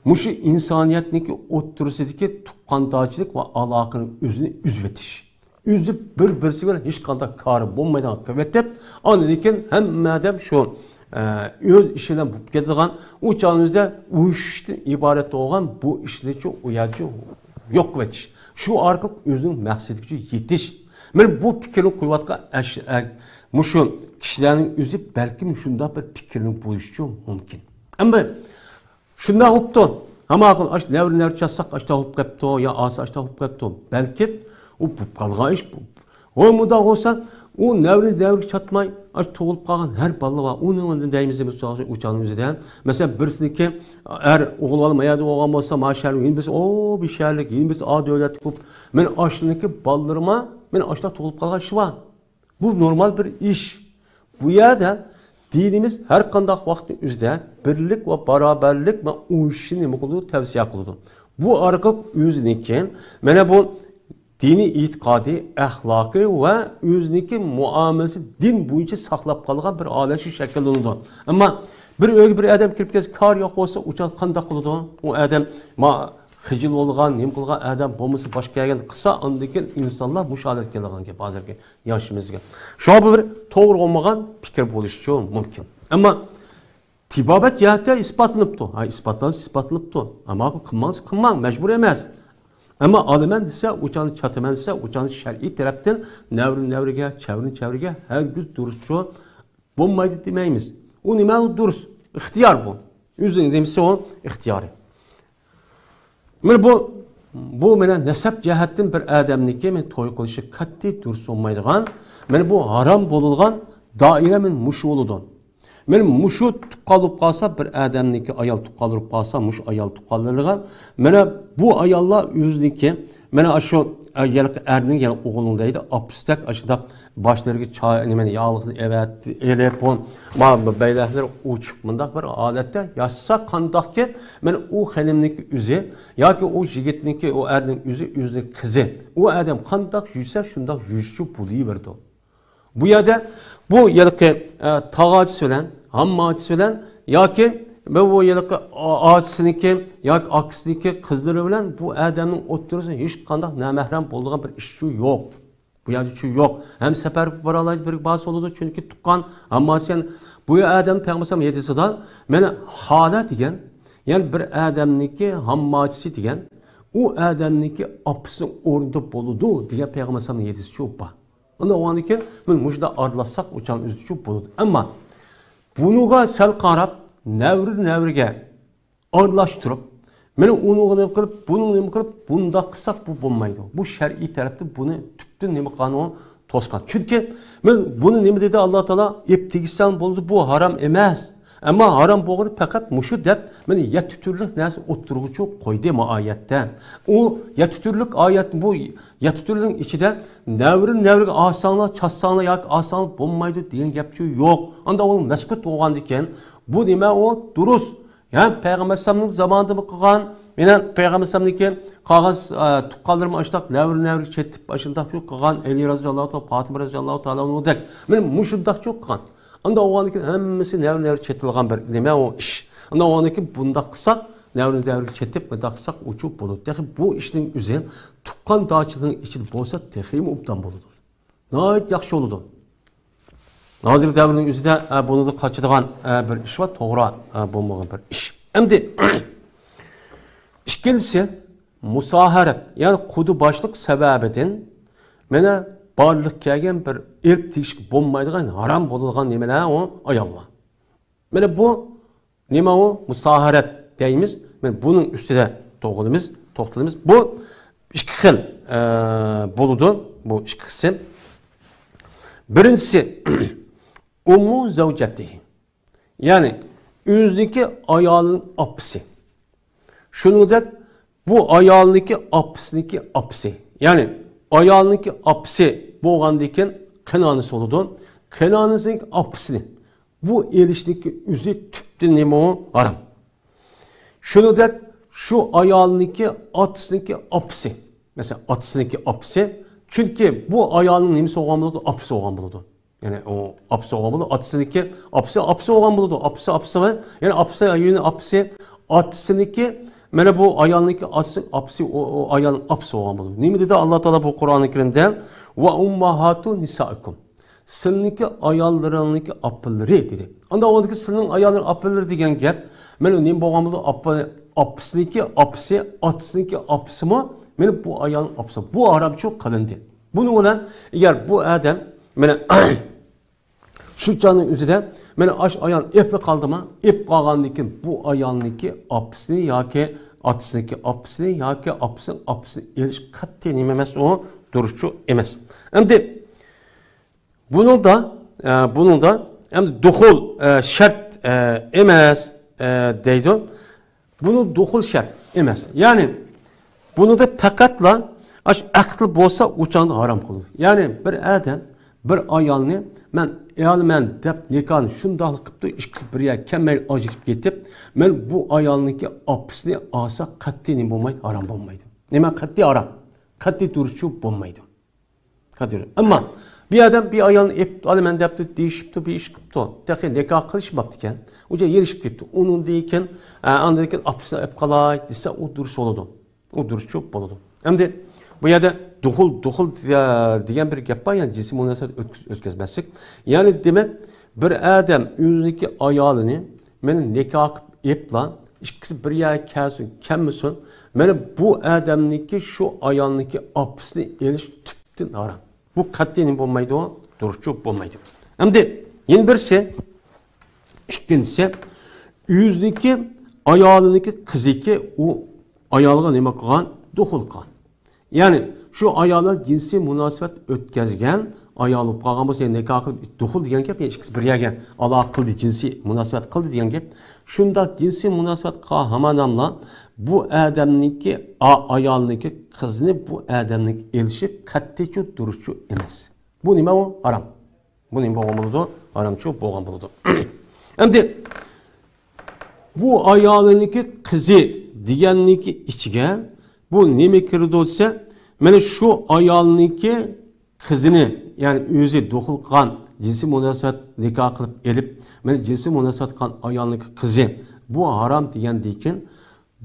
مۇشۇ ئىنسانىيەتنىكى ئوتتۇرىسىدىكى تۇغقاندارچىلىق ۋە ئالاقىنى ئۆزىنى ئۈزۈۋېتىش. ئۈزۈپ، بىر-بىرسى بىلەن ھېچقانداق كارى بولمايدىغان قىلىۋېتىپ، ئاندىن كېيىن ھەممە ئادەم شۇ، ئە، ئۆز ئىشى بىلەن بولۇپ كېتىدىغان، ئۇ چاغنىڭ ئۆزىدە ئۇيۇشۇشتىن ئىبارەت بولغان بۇ ئىشنىچۇ ئۇ يەرچۇ يوق قىلىۋېتىش. شۇ ئارقىلىق ئۆزىنىڭ مەقسىتىگىچۇ يېتىش. مانا بۇ پىكىرنى قويۇۋاتقان ئەش-، ئە، مۇشۇ كىشىلەرنىڭ ئۆزى بەلكىم شۇنداق بىر پىكىرنىڭ بولۇشىچۇ مۇمكىن. ئەمما شۇنداق بوپتۇ. ھاما قىل، ئاش نەۋرە، نەۋرە چاتساق، ئاشتا بوپ كەپتۇ، يا ئاسا ئاشتا بوپ كەپتۇ. بەلكىم ئۇ بوپ قالغان ئىش بۇ. ھوي، مۇنداق بولسا، ئۇ نەۋرە، نەۋرىگە چاتماي، ئاش تۇغۇلۇپ قالغان ھەر بالا بار. ئۇنى، ئۇنى دەيمىز، دەيمىز، ئۇ چاغنىڭ ئۆزىدە. مەسىلەن، بىرسىنىڭكى ئەر، ئوغۇل بالا ما يەردە بولغان بولسا، ما شەھەر، يەنە بىرسى، ئۇ بىر شەھەرلىك، يەنە بىرسى ئا دۆلەتلىك بولۇپ، مانا ئاشۇنىڭكى بالىلىرىما، مانا ئاشتا تۇغۇلۇپ قالغان ئىشى بار. بۇ نورمال بىر ئىش. بۇ يەردە دىنىمىز ھەر قانداق ۋاقىتنىڭ ئۆزىدە بىرلىك ۋە باراۋەرلىك ۋە ئۇيۇشۇشنى نېمە قىلىدۇ؟ تەۋسىيە قىلىدۇ. بۇ ئارقىلىق ئۆزىنىڭكى، مانا بۇ دىنىي ئېتىقادى، ئەخلاقى ۋە ئۆزىنىڭكى مۇئامىلىسى دىن بويىچە ساقلاپ قالغان بىر ئائىلە شەكىللىنىدۇ. ئەمما بىر ئۆيگە بىر ئادەم كىرىپ كەلسە، كار يوق بولسا، ئۇ چاغ قانداق قىلىدۇ؟ ئۇ ئادەم ما خىجىل بولغان، نېمە قىلغان ئادەم بولمىسا، باشقا يەرگە قىلسا، ئاندىن كېيىن ئىنسانلار مۇشۇ ھالەتكە كېلىدىغان گەپ ھازىرقى ياشىمىزغا. شۇڭا بۇ بىر توغرا بولمىغان پىكىر بولۇشىچۇ مۇمكىن. ئەمما تېبابەت جەھەتتە ئىسپاتلىنىپتۇ. ھە، ئىسپاتلانسا ئىسپاتلىنىپتۇ. ئەمما قىلماڭ، قىلماڭ، مەجبۇر ئەمەس. ئەمما ئالىمەن دېسە، ئۇچانى چاتىمەن دېسە، ئۇچانى شەرئىي تەرەپتىن نەۋرە نەۋرىگە، چەۋرە چەۋرىگە ھەرگىز دۇرۇسچۇ بولمايدۇ دېمەيمىز. ئۇ نېمە، ئۇ دۇرۇس، ئىختىيار بۇ. ئۆزىنىڭ نېمىسى ئۇ، ئىختىيارى. مانا بۇ، بۇ مانا نەسەب جەھەتتىن بىر ئادەمنىڭكى مانا توي قىلىشى قەتئىي دۇرۇس بولمايدىغان، مانا بۇ ھارام بولىدىغان دائىرە مانا مۇشۇ بولىدۇ. مانا مۇشۇ تۇغقان بولۇپ قالسا، بىر ئادەمنىڭكى ئايال تۇغقان بولۇپ قالسا، مۇشۇ ئايال تۇغقانلىرىغا، مانا بۇ ئاياللار ئۆزىنىڭكى، مانا شۇ، ئە، ھېلىقى ئەرنىڭ، يەنى ئوغلىنىڭ دەيدۇ، ئاپىسىدەك ئاشۇنداق باشلىرىغا چاي، نېمىنى، ياغلىقنى ئېلىپ، بۇ، ما، بەيلەكلىرى ئوچۇق، مۇنداق بىر ھالەتتە ياشىسا قانداقكى، مانا ئۇ خېنىمنىڭكى ئۆزى ياكى ئۇ يىگىتنىڭكى، ئۇ ئەرنىڭ ئۆزى، ئۆزىنىڭ قىزى. ئۇ ئادەم قانداق يۈرسە، شۇنداق يۈرۈشچۇ بولۇۋېرىدۇ. بۇ يەردە بۇ ھېلىقى، ئە، تاغاچىسى بىلەن، ھامماچىسى بىلەن ياكى بۇ، بۇ ھېلىقى ئا-، ئاچىسىنىڭكى ياكى ئاكىسىنىڭكى قىزلىرى بىلەن بۇ ئادەمنىڭ ئوتتۇرىسىدا ھېچقانداق نامەھرەم بولىدىغان بىر ئىش شۇ يوق. بۇ يەردە شۇ يوق. ھەم سەپەر بارالايدۇ، بىرگە بارسا بولىدۇ، چۈنكى تۇغقان، ھامماسى. بۇ ئادەم پەيغەمبەر ھەدىسىدا، مانا خالا دېگەن، يەنى بىر ئادەمنىڭكى ھامماچىسى دېگەن، ئۇ ئادەمنىڭكى ئاپىسىنىڭ ئورنىدا بولىدۇ دېگەن پەيغەمبەر ھەدىسى شۇ بار. ئۇندا ئۇنىڭدىن كېيىن مۇشۇنداق ئارىلاشساق ئۇچان ئۆزىچۇ بولىدۇ. ئەمما بۇنىڭغا سەل قاراپ، نەۋرە نەۋرىگە ئارىلاشتۇرۇپ، مانا ئۇنىڭغا نېمە قىلىپ، بۇنىڭغا نېمە قىلىپ، بۇنداق قىلساق بۇ بولمايدۇ. بۇ شەرئىي تەرەپتىن بۇنى تۈپتىن نېمە قانۇن توسقان. چۈنكى مەن بۇنى نېمە دېدى ئاللا تائالا؟ ئېپ تېگىسەڭ بولدى، بۇ ھارام ئەمەس. ئەمما ھارام بولغىنى پەقەت مۇشۇ دەپ، مانا يەتتە تۈرلۈك نەرسە ئوتتۇرىغا چىقىپ قويدى ما ئايەتتە. ئۇ يەتتە تۈرلۈك ئايەت، بۇ يەتتە تۈرلۈكنىڭ ئىچىدە نەۋرە نەۋرىگە ئالساڭلار، چاتساڭلار ياكى ئالساڭلار بولمايدۇ دېگەن گەپچۇ يوق. ئاندا ئۇ مەسكۇت بولغاندىكىن، بۇ نېمە ئۇ؟ دۇرۇس. يا پەيغەمبەر ئەلەيھىسسالامنىڭ زامانىدىمۇ قىلغان، يەنە پەيغەمبەر ئەلەيھىسسالامنىڭكى قالغان، ئە، تۇغقانلىرىمۇ ئاشۇنداق نەۋرە نەۋرىگە چېتىپ، ئاشۇنداق قىلغان، ئەلى رازىياللاھۇ تائالا، پاتىمە رازىياللاھۇ تائالا ئانھۇدەك. مانا مۇشۇنداقچۇ قىلغان. ئاندا ئۇنىڭدىن كېيىن ھەممىسى نەۋرە نەۋرىگە چېتىلغان بىر نېمە ئۇ ئىش. ئاندا ئۇنىڭدىن كېيىن بۇنداق قىلساق، نەۋرە نەۋرىگە چېتىپ، مۇنداق قىلساق ئۇچۇپ بولىدۇ. تېخى بۇ ئىشنىڭ ئۆزى تۇغقاندارچىلىقنىڭ ئىچىدە بولسا تېخىمۇ ئوبدان بولىدۇ. ناھايىتى ياخشى بولىدۇ. ھازىرقى دەۋرنىڭ ئۆزىدە، ئە، بۇنىڭدا قاچىدىغان، ئە، بىر ئىش بار، توغرا، ئە، بولمىغان بىر ئىش. ئەمدى ئىككىنچىسى، مۇساھەرەت، يەنى قۇدا باشلىق سەۋەبىدىن مانا بارلىققا كەلگەن بىر ئېرىپ تېگىشكە بولمايدىغان، ھارام بولىدىغان نېمىلەر ئۇ ئاياللار. مانا بۇ نېمە ئۇ؟ مۇساھەرەت دەيمىز. مانا بۇنىڭ ئۈستىدە توغرىلىمىز، توختىلىمىز. بۇ ئىككى خىل، ئە، بولىدۇ. بۇ ئىككى قىسىم. بىرىنچىسى، ئۇممۇ زەۋجەتىھى. يەنى ئۆزىنىڭكى ئايالىنىڭ ئاپىسى. شۇنىڭدەك بۇ ئايالنىڭكى ئاپىسىنىڭكى ئاپىسى. يەنى ئايالنىڭكى ئاپىسى بولغاندىن كېيىن قېيىنئانىسى بولىدۇ. قېيىنئانىسىنىڭكى ئاپىسىنى. بۇ ئېلىشنىڭكى ئۆزى تۈپتىن نېمە ئۇ؟ ھارام. شۇنىڭدەك شۇ ئايالنىڭكى ئاتىسىنىڭكى ئاپىسى. مەسىلەن، ئاتىسىنىڭكى ئاپىسى. چۈنكى بۇ ئايالنىڭ نېمىسى بولغان بولىدۇ؟ ئاپىسى بولغان بولىدۇ. يەنى ئۇ ئاپىسى بولغان بولىدۇ. ئاتىسىنىڭكى ئاپىسى، ئاپىسى بولغان بولىدۇ. ئاپىسى، ئاپىسى، يەنى ئاپىسى، يەنى ئاپىسى. ئاتىسىنىڭكى، مانا بۇ ئايالنىڭكى ئاتىسى، ئاپىسى، ئۇ، ئۇ ئايالنىڭ ئاپىسى بولغان بولىدۇ. نېمە دېدى ئاللا تائالا بۇ قۇرئانى كەرىمدە؟ ۋە ئۇمماھاتۇ نىسائىكۇم. سىلىنىڭكى ئاياللىرىڭنىڭكى ئاپىلىرى دېدى. ئاندا ئۇنىڭدىكى سىلىنىڭ ئاياللىرىڭ ئاپىلىرى دېگەن گەپ. مانا نېمە بولغان بولىدۇ؟ ئاپا، ئاپىسىنىڭكى ئاپىسى، ئاتىسىنىڭكى ئاپىسىمۇ، مانا بۇ ئايالنىڭ ئاپىسى. بۇ ھارامچۇ قىلىندى. بۇنىڭ بىلەن ئەگەر بۇ ئادەم، مانا شۇ چاغنىڭ ئۆزىدە، مانا ئاش ئايال ئېپلا قالدىما؟ ئېپ قالغاندىن كېيىن بۇ ئايالنىڭكى ئاپىسىنى ياكى ئاتىسىنىڭكى ئاپىسىنى ياكى ئاپىسىنىڭ ئاپىسىنى ئېلىش قەتئىي نېمە ئەمەس، ئۇ دۇرۇسچۇ ئەمەس. ئەمدى بۇنىڭدا، ئە، بۇنىڭدا ئەمدى دۇخۇل، ئە، شەرت، ئە، ئەمەس، ئە، دەيدۇ. بۇنى دۇخۇل شەرت ئەمەس. يەنى بۇنىدا پەقەتلا ئاش ئەقىل بولسا ئۇ چاغدا ھارام قىلىدۇ. يەنى بىر ئادەم بىر ئايالنى مەن ئايالمەن دەپ نىكاھنى شۇنداقلا قىپتۇ، ئىككىسى بىر يەرگە كەلمەي ئاجرىشىپ كېتىپ، مەن بۇ ئايالنىڭكى ئاپىسىنى ئالسا قەتئىي نېمە بولمايدۇ؟ ھارام بولمايدۇ. نېمە قەتئىي ھارام؟ قەتئىي دۇرۇسچۇ بولمايدۇ. قەدىر. ئەمما بىر ئادەم بىر ئايالنى ئېپ ئالىمەن دەپتۇ، دېيىشىپتۇ، بىر ئىش قىپتۇ. تېخى نىكاھ قىلىشماپتىكەن. ئۇ يېرىشىپ كېتىپتۇ. ئۇنىڭدىن كېيىن، ئە، ئاندىن كېيىن ئاپىسىنى ئېپ قالاي دېسە، ئۇ دۇرۇس بولىدۇ. ئۇ دۇرۇسچۇ بولىدۇ. ئەمدى بۇ يەردە دۇخۇل، دۇخۇل دېگەن بىر گەپ بار، يەنى جىنسىي مۇناسىۋەت ئۆتكۈز-، ئۆتكۈزمەسلىك. يەنى دېمەك، بىر ئادەم ئۆزىنىڭكى ئايالىنى مېنى نىكاھ قىلىپ ئېپلا، ئىككىسى بىر يەرگە كەلسۇن، كەلمىسۇن، مانا بۇ ئادەمنىڭكى شۇ ئايالنىڭكى ئاپىسىنى ئېلىش تۈپتىن ھارام. بۇ قەتئىي نېمە بولمايدۇ؟ دۇرۇسچۇ بولمايدۇ. ئەمدى يەنە بىرسى، ئىككىنچىسى، ئۆزىنىڭكى ئايالىنىڭكى قىزىكى ئۇ ئايالغا نېمە قىلغان؟ دۇخۇل قىلغان. يەنى شۇ ئايال بىلەن جىنسىي مۇناسىۋەت ئۆتكەزگەن ئايال بولۇپ قالغان بولسا، يەنى نىكاھ قىلىپ، دۇخۇل دېگەن گەپ، يەنى ئىككىسى بىر يەرگە ئالاقە قىلدى، جىنسىي مۇناسىۋەت قىلدى دېگەن گەپ. شۇنداق جىنسىي مۇناسىۋەت قىلغان ھاماناملا بۇ ئادەمنىڭكى، ئا-، ئايالنىڭكى قىزىنى بۇ ئادەمنىڭكى ئېلىشى قەتئىيچۇ دۇرۇسچۇ ئەمەس. بۇ نېمە ئۇ؟ ھارام. بۇ نېمە بولغان بولىدۇ؟ ھارامچۇ بولغان بولىدۇ. ئەمدى بۇ ئايالىنىڭكى قىزى دېگەننىڭكى ئىچىگە بۇ نېمە كىرىدۇ دېسە، مانا شۇ ئايالنىڭكى قىزىنى، يەنى ئۆزى دۇخۇل قىلغان، جىنسىي مۇناسىۋەت نىكاھ قىلىپ ئېلىپ، مانا جىنسىي مۇناسىۋەت قىلغان ئايالنىڭكى قىزى، بۇ ھارام دېگەندىن كېيىن،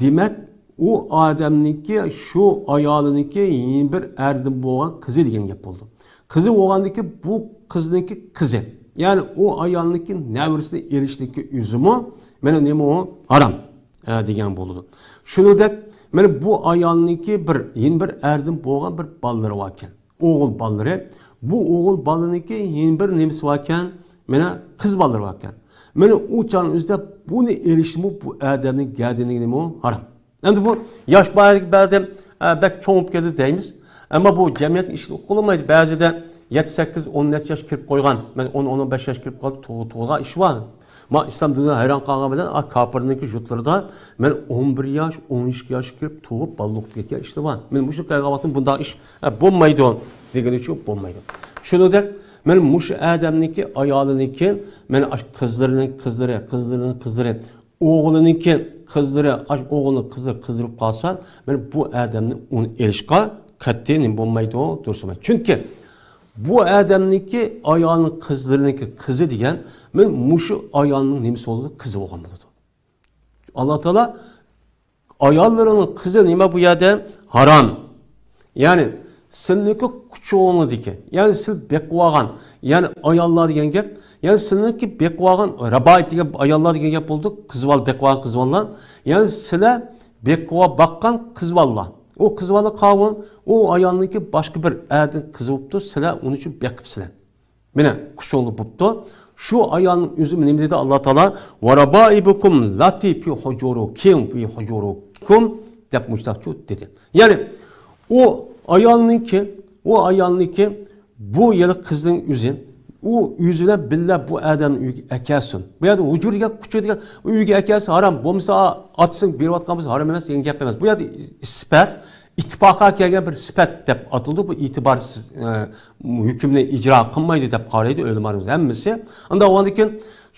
دېمەك، ئۇ ئادەمنىڭكى، شۇ ئايالىنىڭكى يەنە بىر ئەردىن بولغان قىزى دېگەن گەپ بولىدۇ. قىزى بولغاندىكى بۇ قىزنىڭكى قىزى. يەنى ئۇ ئايالنىڭكى نەۋرىسىنى ئېلىشنىڭكى ئۆزىمۇ، مانا نېمە ئۇ؟ ھارام، ئە، دېگەن بولىدۇ. شۇنىڭدەك، مانا بۇ ئايالنىڭكى بىر، يەنە بىر ئەردىن بولغان بىر بالىلىرى باركەن. ئوغۇل بالىلىرى. بۇ ئوغۇل بالىنىڭكى يەنە بىر نېمىسى باركەن؟ مانا قىز بالىلىرى باركەن. مانا ئۇ چاغنىڭ ئۆزىدە بۇنى ئېلىشمۇ بۇ ئادەمنىڭ گەدىنىگە نېمە ھارام. ئەمدى بۇ ياش بەزى، بەزىدە، ئە، بەك چوڭ بولۇپ كەتتى دەيمىز. ئەمما بۇ جەمئىيەتنىڭ ئىشىنى ئۇقۇلمايدۇ. بەزىدە يەتتە، سەككىز، ئون نەچچە ياش كىرىپ قويغان. مانا ئون، ئون بەش ياش كىرىپ قالدى، تۇغ-، تۇغۇلغان ئىش بار. ما ئىسلام دۇنيا ھەيران قالغان بىلەن، ئا، كاپىرنىڭكى يۇرتلىرىدا، مانا ئون بىر ياش، ئون ئىككى ياش كىرىپ تۇغۇپ، بالىلىق بولۇپ كەتكەن ئىشلار بار. مانا مۇشۇ كەلگەن ۋاقىتتا بۇنداق ئىش، ئە، بولمايدۇ دېگىنى ئۈچۈن بولمايدۇ. شۇنىڭدەك، مانا مۇشۇ ئادەمنىڭكى ئايالىنىڭكى، مانا ئاشۇ قىزلىرىنىڭ قىزلىرى، قىزلىرىنىڭ قىزلىرى، ئوغلىنىڭكى قىزلىرى، ئاشۇ ئوغلىنىڭ قىزلىرى قىزىرىپ قالسا، مانا بۇ ئادەمنى ئۇنى ئېلىشقا قەتئىي نېمە بولمايدۇ، دۇرۇس بولمايدۇ. چۈنكى بۇ ئادەمنىڭكى ئايالىنىڭ قىزلىرىنىڭكى قىزى دېگەن، مانا مۇشۇ ئايالنىڭ نېمىسى بولىدۇ؟ قىزى بولغان بولىدۇ. ئاللا تائالا ئاياللىرىنىڭ قىزى نېمە بۇ يەردە؟ ھارام. يەنى سىلنىڭكى قۇچىقىڭلاردىكى، يەنى سىل بېقىۋالغان، يەنى ئاياللار دېگەن گەپ، يەنى سىلنىڭكى بېقىۋالغان رابائىب دېگەن ئاياللار دېگەن گەپ بولىدۇ، قىز بالا بېقىۋالغان قىز بالىلار، يەنى سىلەر بېقىۋال-، باققان قىز بالىلار. ئۇ قىز بالا قاۋۇم، ئۇ ئايالنىڭكى باشقا بىر ئەردىن قىزى بوپتۇ، سىلەر ئۇنى شۇ بېقىپسىلەر. مانا، قۇچۇقلۇق بوپتۇ. شۇ ئايالنىڭ ئۆزى نېمە دېدى ئاللا تائالا؟ «ۋە رابائىبۇكۇم لاتى فى ھۇجۇرىكۇم، فى ھۇجۇرىكۇم» دەپ مۇشتاقچۇ دېدى. يەنى، ئۇ ئايالنىڭكى، ئۇ ئايالنىڭكى بۇ يىلى قىزنىڭ ئۆزى، ئۇ ئۆزى بىلەن بىللە بۇ ئادەمنى ئۆيگە ئەكەلسۇن. بۇ يەردە ھۇجۇر دېگەن، قۇچۇق دېگەن، ئۆيگە ئەكەلسە ھارام. بولمىسا، ئاتىسىنىڭ بېرىۋاتقان بولسا ھارام ئەمەس دېگەن گەپ ئەمەس. بۇ يەردە سۈپەت، ئىتتىپاققا كەلگەن بىر سۈپەت دەپ ئاتىلىدۇ. بۇ ئېتىبارسىز، ئە، ھۆكۈمنى ئىجرا قىلمايدۇ دەپ قارايدۇ ئۆلىمالىرىمىز ھەممىسى. ئانداق بولغاندىن كېيىن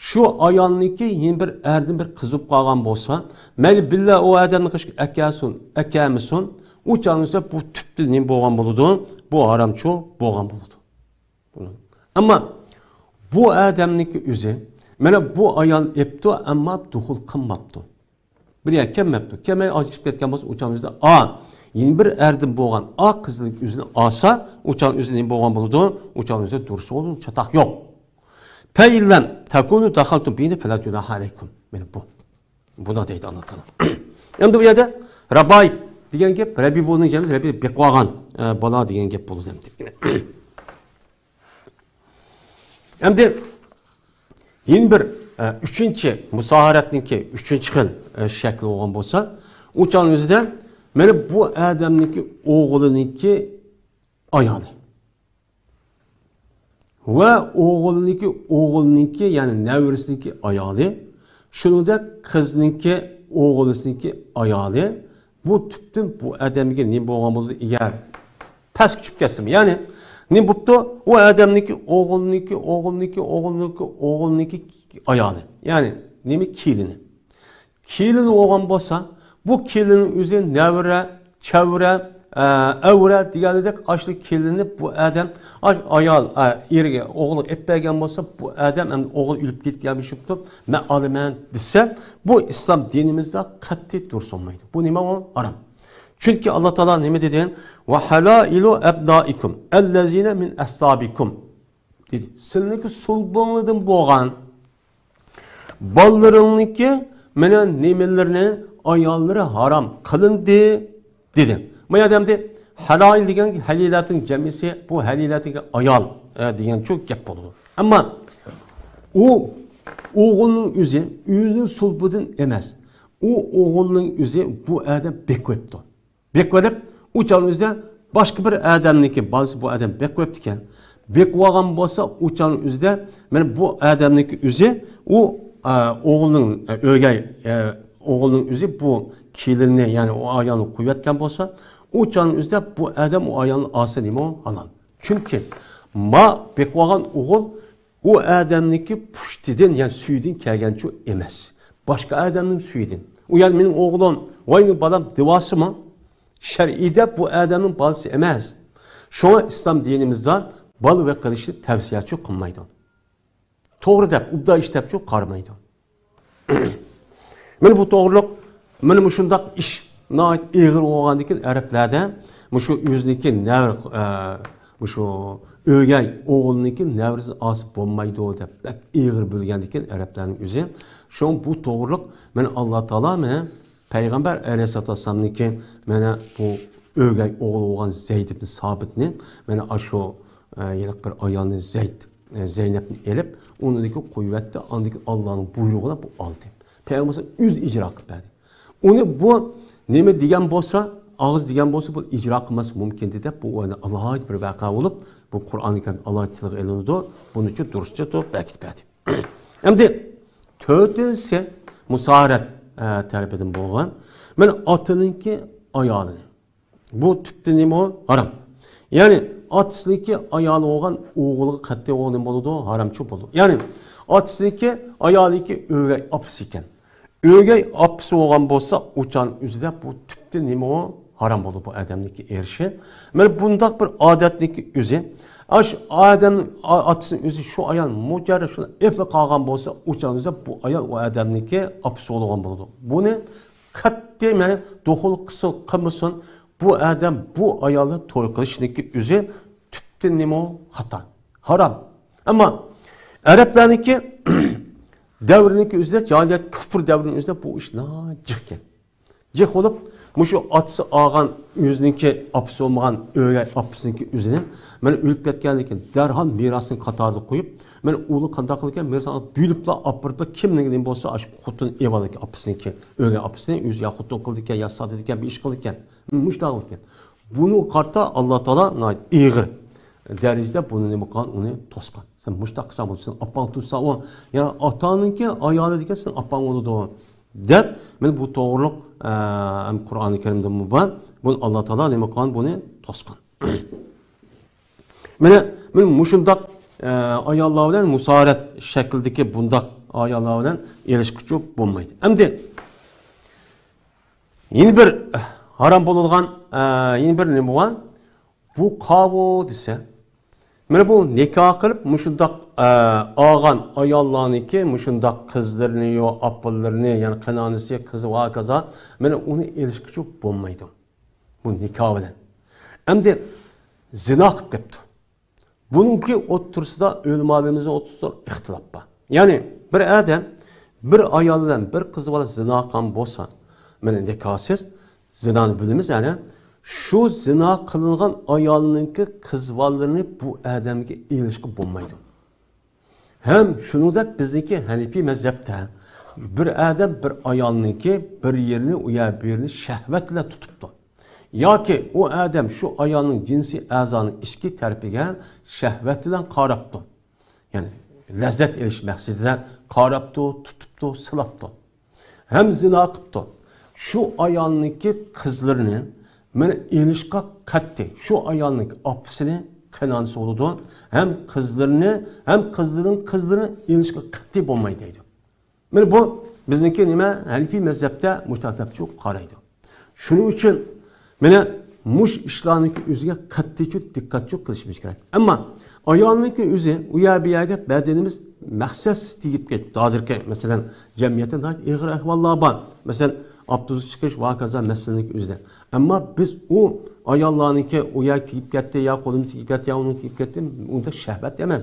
شۇ ئايالنىڭكى يەنە بىر ئەردىن بىر قىز بولۇپ قالغان بولسا، مەيلى بىللە ئۇ ئادەمنى قىلىشقا ئەكەلسۇن، ئەكەلمىسۇن، ئۇ چاغنىڭ ئۆزىدە بۇ تۈپتە نېمە بولغان بولىدۇ؟ بۇ ھارامچۇ بولغان بولىدۇ. ئەمما بۇ ئادەمنىڭكى ئۆزى، مانا بۇ ئايال ئېپتۇ، ئەمما دۇخۇل قىلماپتۇ. بىر يەرگە كەلمەپتۇ. كەلمەي ئاجرىشىپ كەتكەن بولسا، ئۇ چاغنىڭ ئۆزىدە، ئا، يەنە بىر ئەردىن بولغان ئا قىزنىڭ ئۆزىنى ئالسا، ئۇ چاغنىڭ ئۆزى نېمە بولغان بولىدۇ؟ ئۇ چاغنىڭ ئۆزىدە دۇرۇس بولىدۇ، چاتاق يوق. فَإِنْ لَمْ تَكُونُوا دَخَلْتُمْ بِهِنَّ فَلَا جُنَاحَ عَلَيْكُمْ. مانا بۇ. بۇنى دەيدۇ ئاللا تائالا. ئەمدى بۇ يەردە رابائىب دېگەن گەپ، رەبىبۇنىڭ جەمئى، رەبىب بېقىۋالغان، ئە، بالا دېگەن گەپ بولىدۇ ئەمدى. ئەمدى يەنە بىر، ئە، ئۈچىنچى، مۇساھارەتنىڭكى ئۈچىنچى خىل، ئە، شەكلى بولغان بولسا، ئۇ چاغنىڭ ئۆزىدە مانا بۇ ئادەمنىڭكى ئوغلىنىڭكى ئايالى ۋە ئوغلىنىڭكى، ئوغلىنىڭكى، يەنى نەۋرىسىنىڭكى ئايالى، شۇنىڭدەك قىزنىڭكى، ئوغلىسىنىڭكى ئايالى، بۇ تۈپتىن بۇ ئادەمگە نېمە بولغان بولىدۇ؟ ئەگەر پەسكە چۈشۈپ كەتسىمۇ، يەنى نېمە بوپتۇ؟ ئۇ ئادەمنىڭكى ئوغلىنىڭكى، ئوغلىنىڭكى، ئوغلىنىڭكى، ئوغلىنىڭكى ئايالى، يەنى نېمە، كېلىنى. كېلىن بولغان بولسا، بۇ كېلىننىڭ ئۆزى نەۋرە، چەۋرە، ئە، ئەۋرە دېگەندەك، ئاشۇ كېلىننى بۇ ئادەم، ئاش-، ئايال، ئە، ئېرىگە، ئوغلىغا ئېلىپ بەرگەن بولسا، بۇ ئادەم ئەمدى ئوغلى ئۆلۈپ كېتىپ يا مۇشۇ بولۇپ، مەن ئالىمەن دېسە، بۇ ئىسلام دىنىمىزدا قەتئىي دۇرۇس بولمايدۇ. بۇ نېمە ئۇ؟ ھارام. چۈنكى ئاللا تائالا نېمە دېدى؟ «ۋە ھەلائىلۇ ئەبنائىكۇم ئەللەزىنە مىن ئەسلابىكۇم» دېدى. سىلىنىڭكى سۇلبۇڭلاردىن بولغان بالىلىرىڭنىڭكى مانا نېمىلەرنى ئاياللىرى ھارام قىلىندى دېدى. ما يەردە ئەمدى ھەلال دېگەن ھەلىلەتنىڭ جەمئىسى، بۇ ھەلىلەتنىڭ ئايال، ئە، دېگەنچۇ گەپ بولىدۇ. ئەمما ئۇ ئوغۇلنىڭ ئۆزى، ئۆزىنىڭ سۇلبىدىن ئەمەس. ئۇ ئوغۇلنىڭ ئۆزى بۇ ئادەم بېقىۋېپتۇ. بېقىۋېلىپ، ئۇ چاغنىڭ ئۆزىدە باشقا بىر ئادەمنىڭكى بالىسى بۇ ئادەم بېقىۋېپتىكەن. بېقىۋالغان بولسا، ئۇ چاغنىڭ ئۆزىدە مانا بۇ ئادەمنىڭكى ئۆزى ئۇ، ئە، ئوغۇلنىڭ، ئە، ئۆگەي، ئە، ئوغۇلنىڭ ئۆزى بۇ كېلىننى، يەنى ئۇ ئايالنى قويۇۋەتكەن بولسا، ئۇ چاغنىڭ ئۆزىدە بۇ ئادەم ئۇ ئايالنى ئالسا نېمە ھالال. چۈنكى ما بېقىۋالغان ئوغۇل ئۇ ئادەمنىڭكى پۇشتىدىن، يەنى سۈيىدىن كەلگەنچۇ ئەمەس. باشقا ئادەمنىڭ سۈيىدىن. ئۇ يەنى مېنىڭ ئوغلۇم، ۋاي مېنىڭ بالام دېۋاسىمۇ؟ شەرئىيدە بۇ ئادەمنىڭ بالىسى ئەمەس. شۇڭا ئىسلام دىنىمىزدا بالا بېقىلىشنى تەۋسىيەچۇ قىلمايدۇ. توغرا دەپ، ئوبدان ئىش دەپچۇ قارىمايدۇ. مانا بۇ توغرىلىق، مانا مۇشۇنداق ئىش ناھايىتى ئېغىر بولغاندىكىن ئەرەبلەردە مۇشۇ ئۆزىنىڭكى نەۋرە، ئە، مۇشۇ ئۆگەي ئوغلىنىڭكى نەۋرىسى ئاسىي بولمايدۇ دەپ بەك ئېغىر بۆلگەندىكىن ئەرەبلەرنىڭ ئۆزى. شۇڭا بۇ توغرىلىق مانا ئاللا تائالا مانا پەيغەمبەر ئەلەيھىسسالاتۇ ۋەسسالامنىڭكى مانا بۇ ئۆگەي ئوغلى بولغان زەيد ئىبن سابىتنى مانا ئاشۇ، ئە، يەنە بىر ئايالنى زەيد، ئە، زەينەپنى ئېلىپ، ئۇنىڭدىكى قويۇۋەتتى، ئاندىن كېيىن ئاللانىڭ بۇيرۇقى بىلەن بۇ ئالدى. پەيغەمبەر ئۆزى ئىجرا قىلىپ بەردى. ئۇنى بۇ نېمە دېگەن بولسا، ئاغزى دېگەن بولسا، بۇ ئىجرا قىلماسلىقى مۇمكىن ئىدى دەپ، بۇ ئالاھىدە بىر ۋەقە بولۇپ، بۇ قۇرئانى كەرىمدە ئالاھىدە تىلغا ئېلىنىدۇ. بۇنى ئۈچۈن دۇرۇسچە تۇرۇپ بەركىتىپ بەردى. ئەمدى تۆتىنچىسى مۇسارەت، ئە، تەرىپىدىن بولغان. مانا ئاتىنىڭكى ئايالىنى. بۇ تۈپتىن نېمە ئۇ؟ ھارام. يەنى ئاتىسىنىڭكى ئايالى بولغان ئوغۇلغا قەتئىي ئوغۇل نېمە بولىدۇ؟ ھارامچۇ بولىدۇ. يەنى ئاتىسىنىڭكى ئايالىنىڭكى ئۆگەي ئاپىسى ئىكەن. ئۆگەي ئاپىسى بولغان بولسا، ئۇ چاغنىڭ ئۆزىدە بۇ تۈپتىن نېمە ئۇ؟ ھارام بولىدۇ بۇ ئادەمنىڭكى ئېرىشى. مانا بۇنداق بىر ئادەتنىڭكى ئۆزى. ئاشۇ ئادەمنىڭ ئا-، ئاتىسىنىڭ ئۆزى شۇ ئايال مۇجەررەد شۇنى ئېپلا قالغان بولسا، ئۇ چاغنىڭ ئۆزىدە بۇ ئايال ئۇ ئادەمنىڭكى ئاپىسى بولغان بولىدۇ. بۇنى قەتئىي، يەنى دۇخۇل قىلسۇن، قىلمىسۇن، بۇ ئادەم بۇ ئايالنى توي قىلىشنىڭكى ئۆزى تۈپتىن نېمە ئۇ؟ خاتا. ھارام. ئەمما ئەرەبلەرنىڭكى دەۋرىنىڭكى ئۆزىدە، جاھىلىيەت، كۇفر دەۋرىنىڭ ئۆزىدە بۇ ئىش ناھايىتى جىقكەن. جىق بولۇپ، مۇشۇ ئاتىسى ئالغان ئۆزىنىڭكى ئاپىسى بولمىغان ئۆگەي ئاپىسىنىڭكى ئۆزىنى، مانا ئۆلۈپ كەتكەندىن كېيىن دەرھال مىراسنىڭ قاتارىدا قويۇپ، مانا ئۇلار قانداق قىلىدىكەن، مىراسنى بۆلۈپلا ئاپىرىپلا، كىمنىڭ نېمە بولسا، ئاشۇ خوتۇن ئېۋالىدىكەن ئاپىسىنىڭكى، ئۆگەي ئاپىسىنى ئۆزى يا خوتۇن قىلىدىكەن، يا ساتىدىكەن، بىر ئىش قىلىدىكەن. مۇشۇنداق بولىدىكەن. بۇنى قارىتا ئاللا تائالا ناھايىتى ئېغىر دەرىجىدە بۇنى نېمە قىلغان، ئۇنى توسقان. سەن مۇشۇنداق قىلساڭ بولىدۇ، سېنىڭ ئاپاڭ تۇرسا ئۇ، يا ئاتاڭنىڭكى ئايالى دېگەن سېنىڭ ئاپاڭ بولىدۇ، دەپ، مانا بۇ توغرىلىق، ئە، ھەم قۇرئانى كەرىمدىمۇ بار. بۇنى ئاللا تائالا نېمە قىلغان، بۇنى توسقان. مانا، مانا مۇشۇنداق، ئە، ئاياللار بىلەن مۇسارەت شەكلىدىكى بۇنداق ئاياللار بىلەن ئېلىشقۇچى بولمايدۇ. ئەمدى يەنە بىر ھارام بولىدىغان، ئە، يەنە بىر نېمە بار؟ بۇ قاۋۇ دېسە، مانا بۇ نىكاھ قىلىپ مۇشۇنداق، ئە، ئالغان ئاياللارنىڭكى مۇشۇنداق قىزلىرىنى يا ئاپىلىرىنى، يەنى قېينانىسى، قىزى ۋە ھاكازا، مانا ئۇنى ئېلىشقىچۇ بولمايدۇ. بۇ نىكاھ بىلەن. ئەمدى زىنا قىلىپ كەپتۇ. بۇنىڭكى ئوتتۇرىسىدا ئۆلىمالىرىمىزنىڭ ئوتتۇرىسىدا ئىختىلاپ بار. يەنى بىر ئادەم بىر ئايال بىلەن بىر قىز بالا زىنا قىلغان بولسا، مانا نىكاھسىز زىنانى بىلىمىز، يەنى شۇ زىنا قىلىنغان ئايالنىڭكى قىز بالىلىرىنى بۇ ئادەمگە ئېلىشقا بولمايدۇ. ھەم شۇنىڭدەك بىزنىڭكى ھەنىپىي مەزھەپتە بىر ئادەم بىر ئايالنىڭكى بىر يېرىنى، ئۇ يەر بۇ يېرىنى شەھۋەت بىلەن تۇتۇپتۇ. ياكى ئۇ ئادەم شۇ ئايالنىڭ جىنسىي ئەزانىڭ ئىچكى تەرىپىگە شەھۋەت بىلەن قاراپتۇ. يەنى لەززەت ئېلىش مەقسىتىدە قاراپتۇ، تۇتۇپتۇ، سىلاپتۇ. ھەم زىنا قىپتۇ. شۇ ئايالنىڭكى قىزلىرىنى مانا ئېلىشقا قەتئىي، شۇ ئايالنىڭكى ئاپىسىنى، قېينانىسى بولىدۇ، ھەم قىزلىرىنى، ھەم قىزلىرىنىڭ قىزلىرىنى ئېلىشقا قەتئىي بولمايدۇ دەيدۇ. مانا بۇ بىزنىڭكى نېمە، ھەنىپىي مەزھەپتە مۇشۇنداق دەپچۇ قارايدۇ. شۇنىڭ ئۈچۈن مانا مۇشۇ ئىشلارنىڭكى ئۆزىگە قەتئىيچۇ دىققەتچۇ قىلىشىمىز كېرەك. ئەمما ئايالنىڭكى ئۆزى ئۇ يەر بۇ يەرگە بەدىنىمىز مەقسەتسىز تېگىپ كېتىپتۇ. ھازىرقى، مەسىلەن، جەمئىيەتتە ناھايىتى ئېغىر ئەھۋاللار بار. مەسىلەن، ئاپتوبۇسقا چىقىش ۋە ھاكازا مەسىلىنىڭكى ئۆزىدە. ئەمما بىز ئۇ ئاياللارنىڭكى ئۇ يەرگە تېگىپ كەتتى، يا قولىمىز تېگىپ كەتتى، يا ئۇنىڭ تېگىپ كەتتى، ئۇنداق شەھۋەت ئەمەس.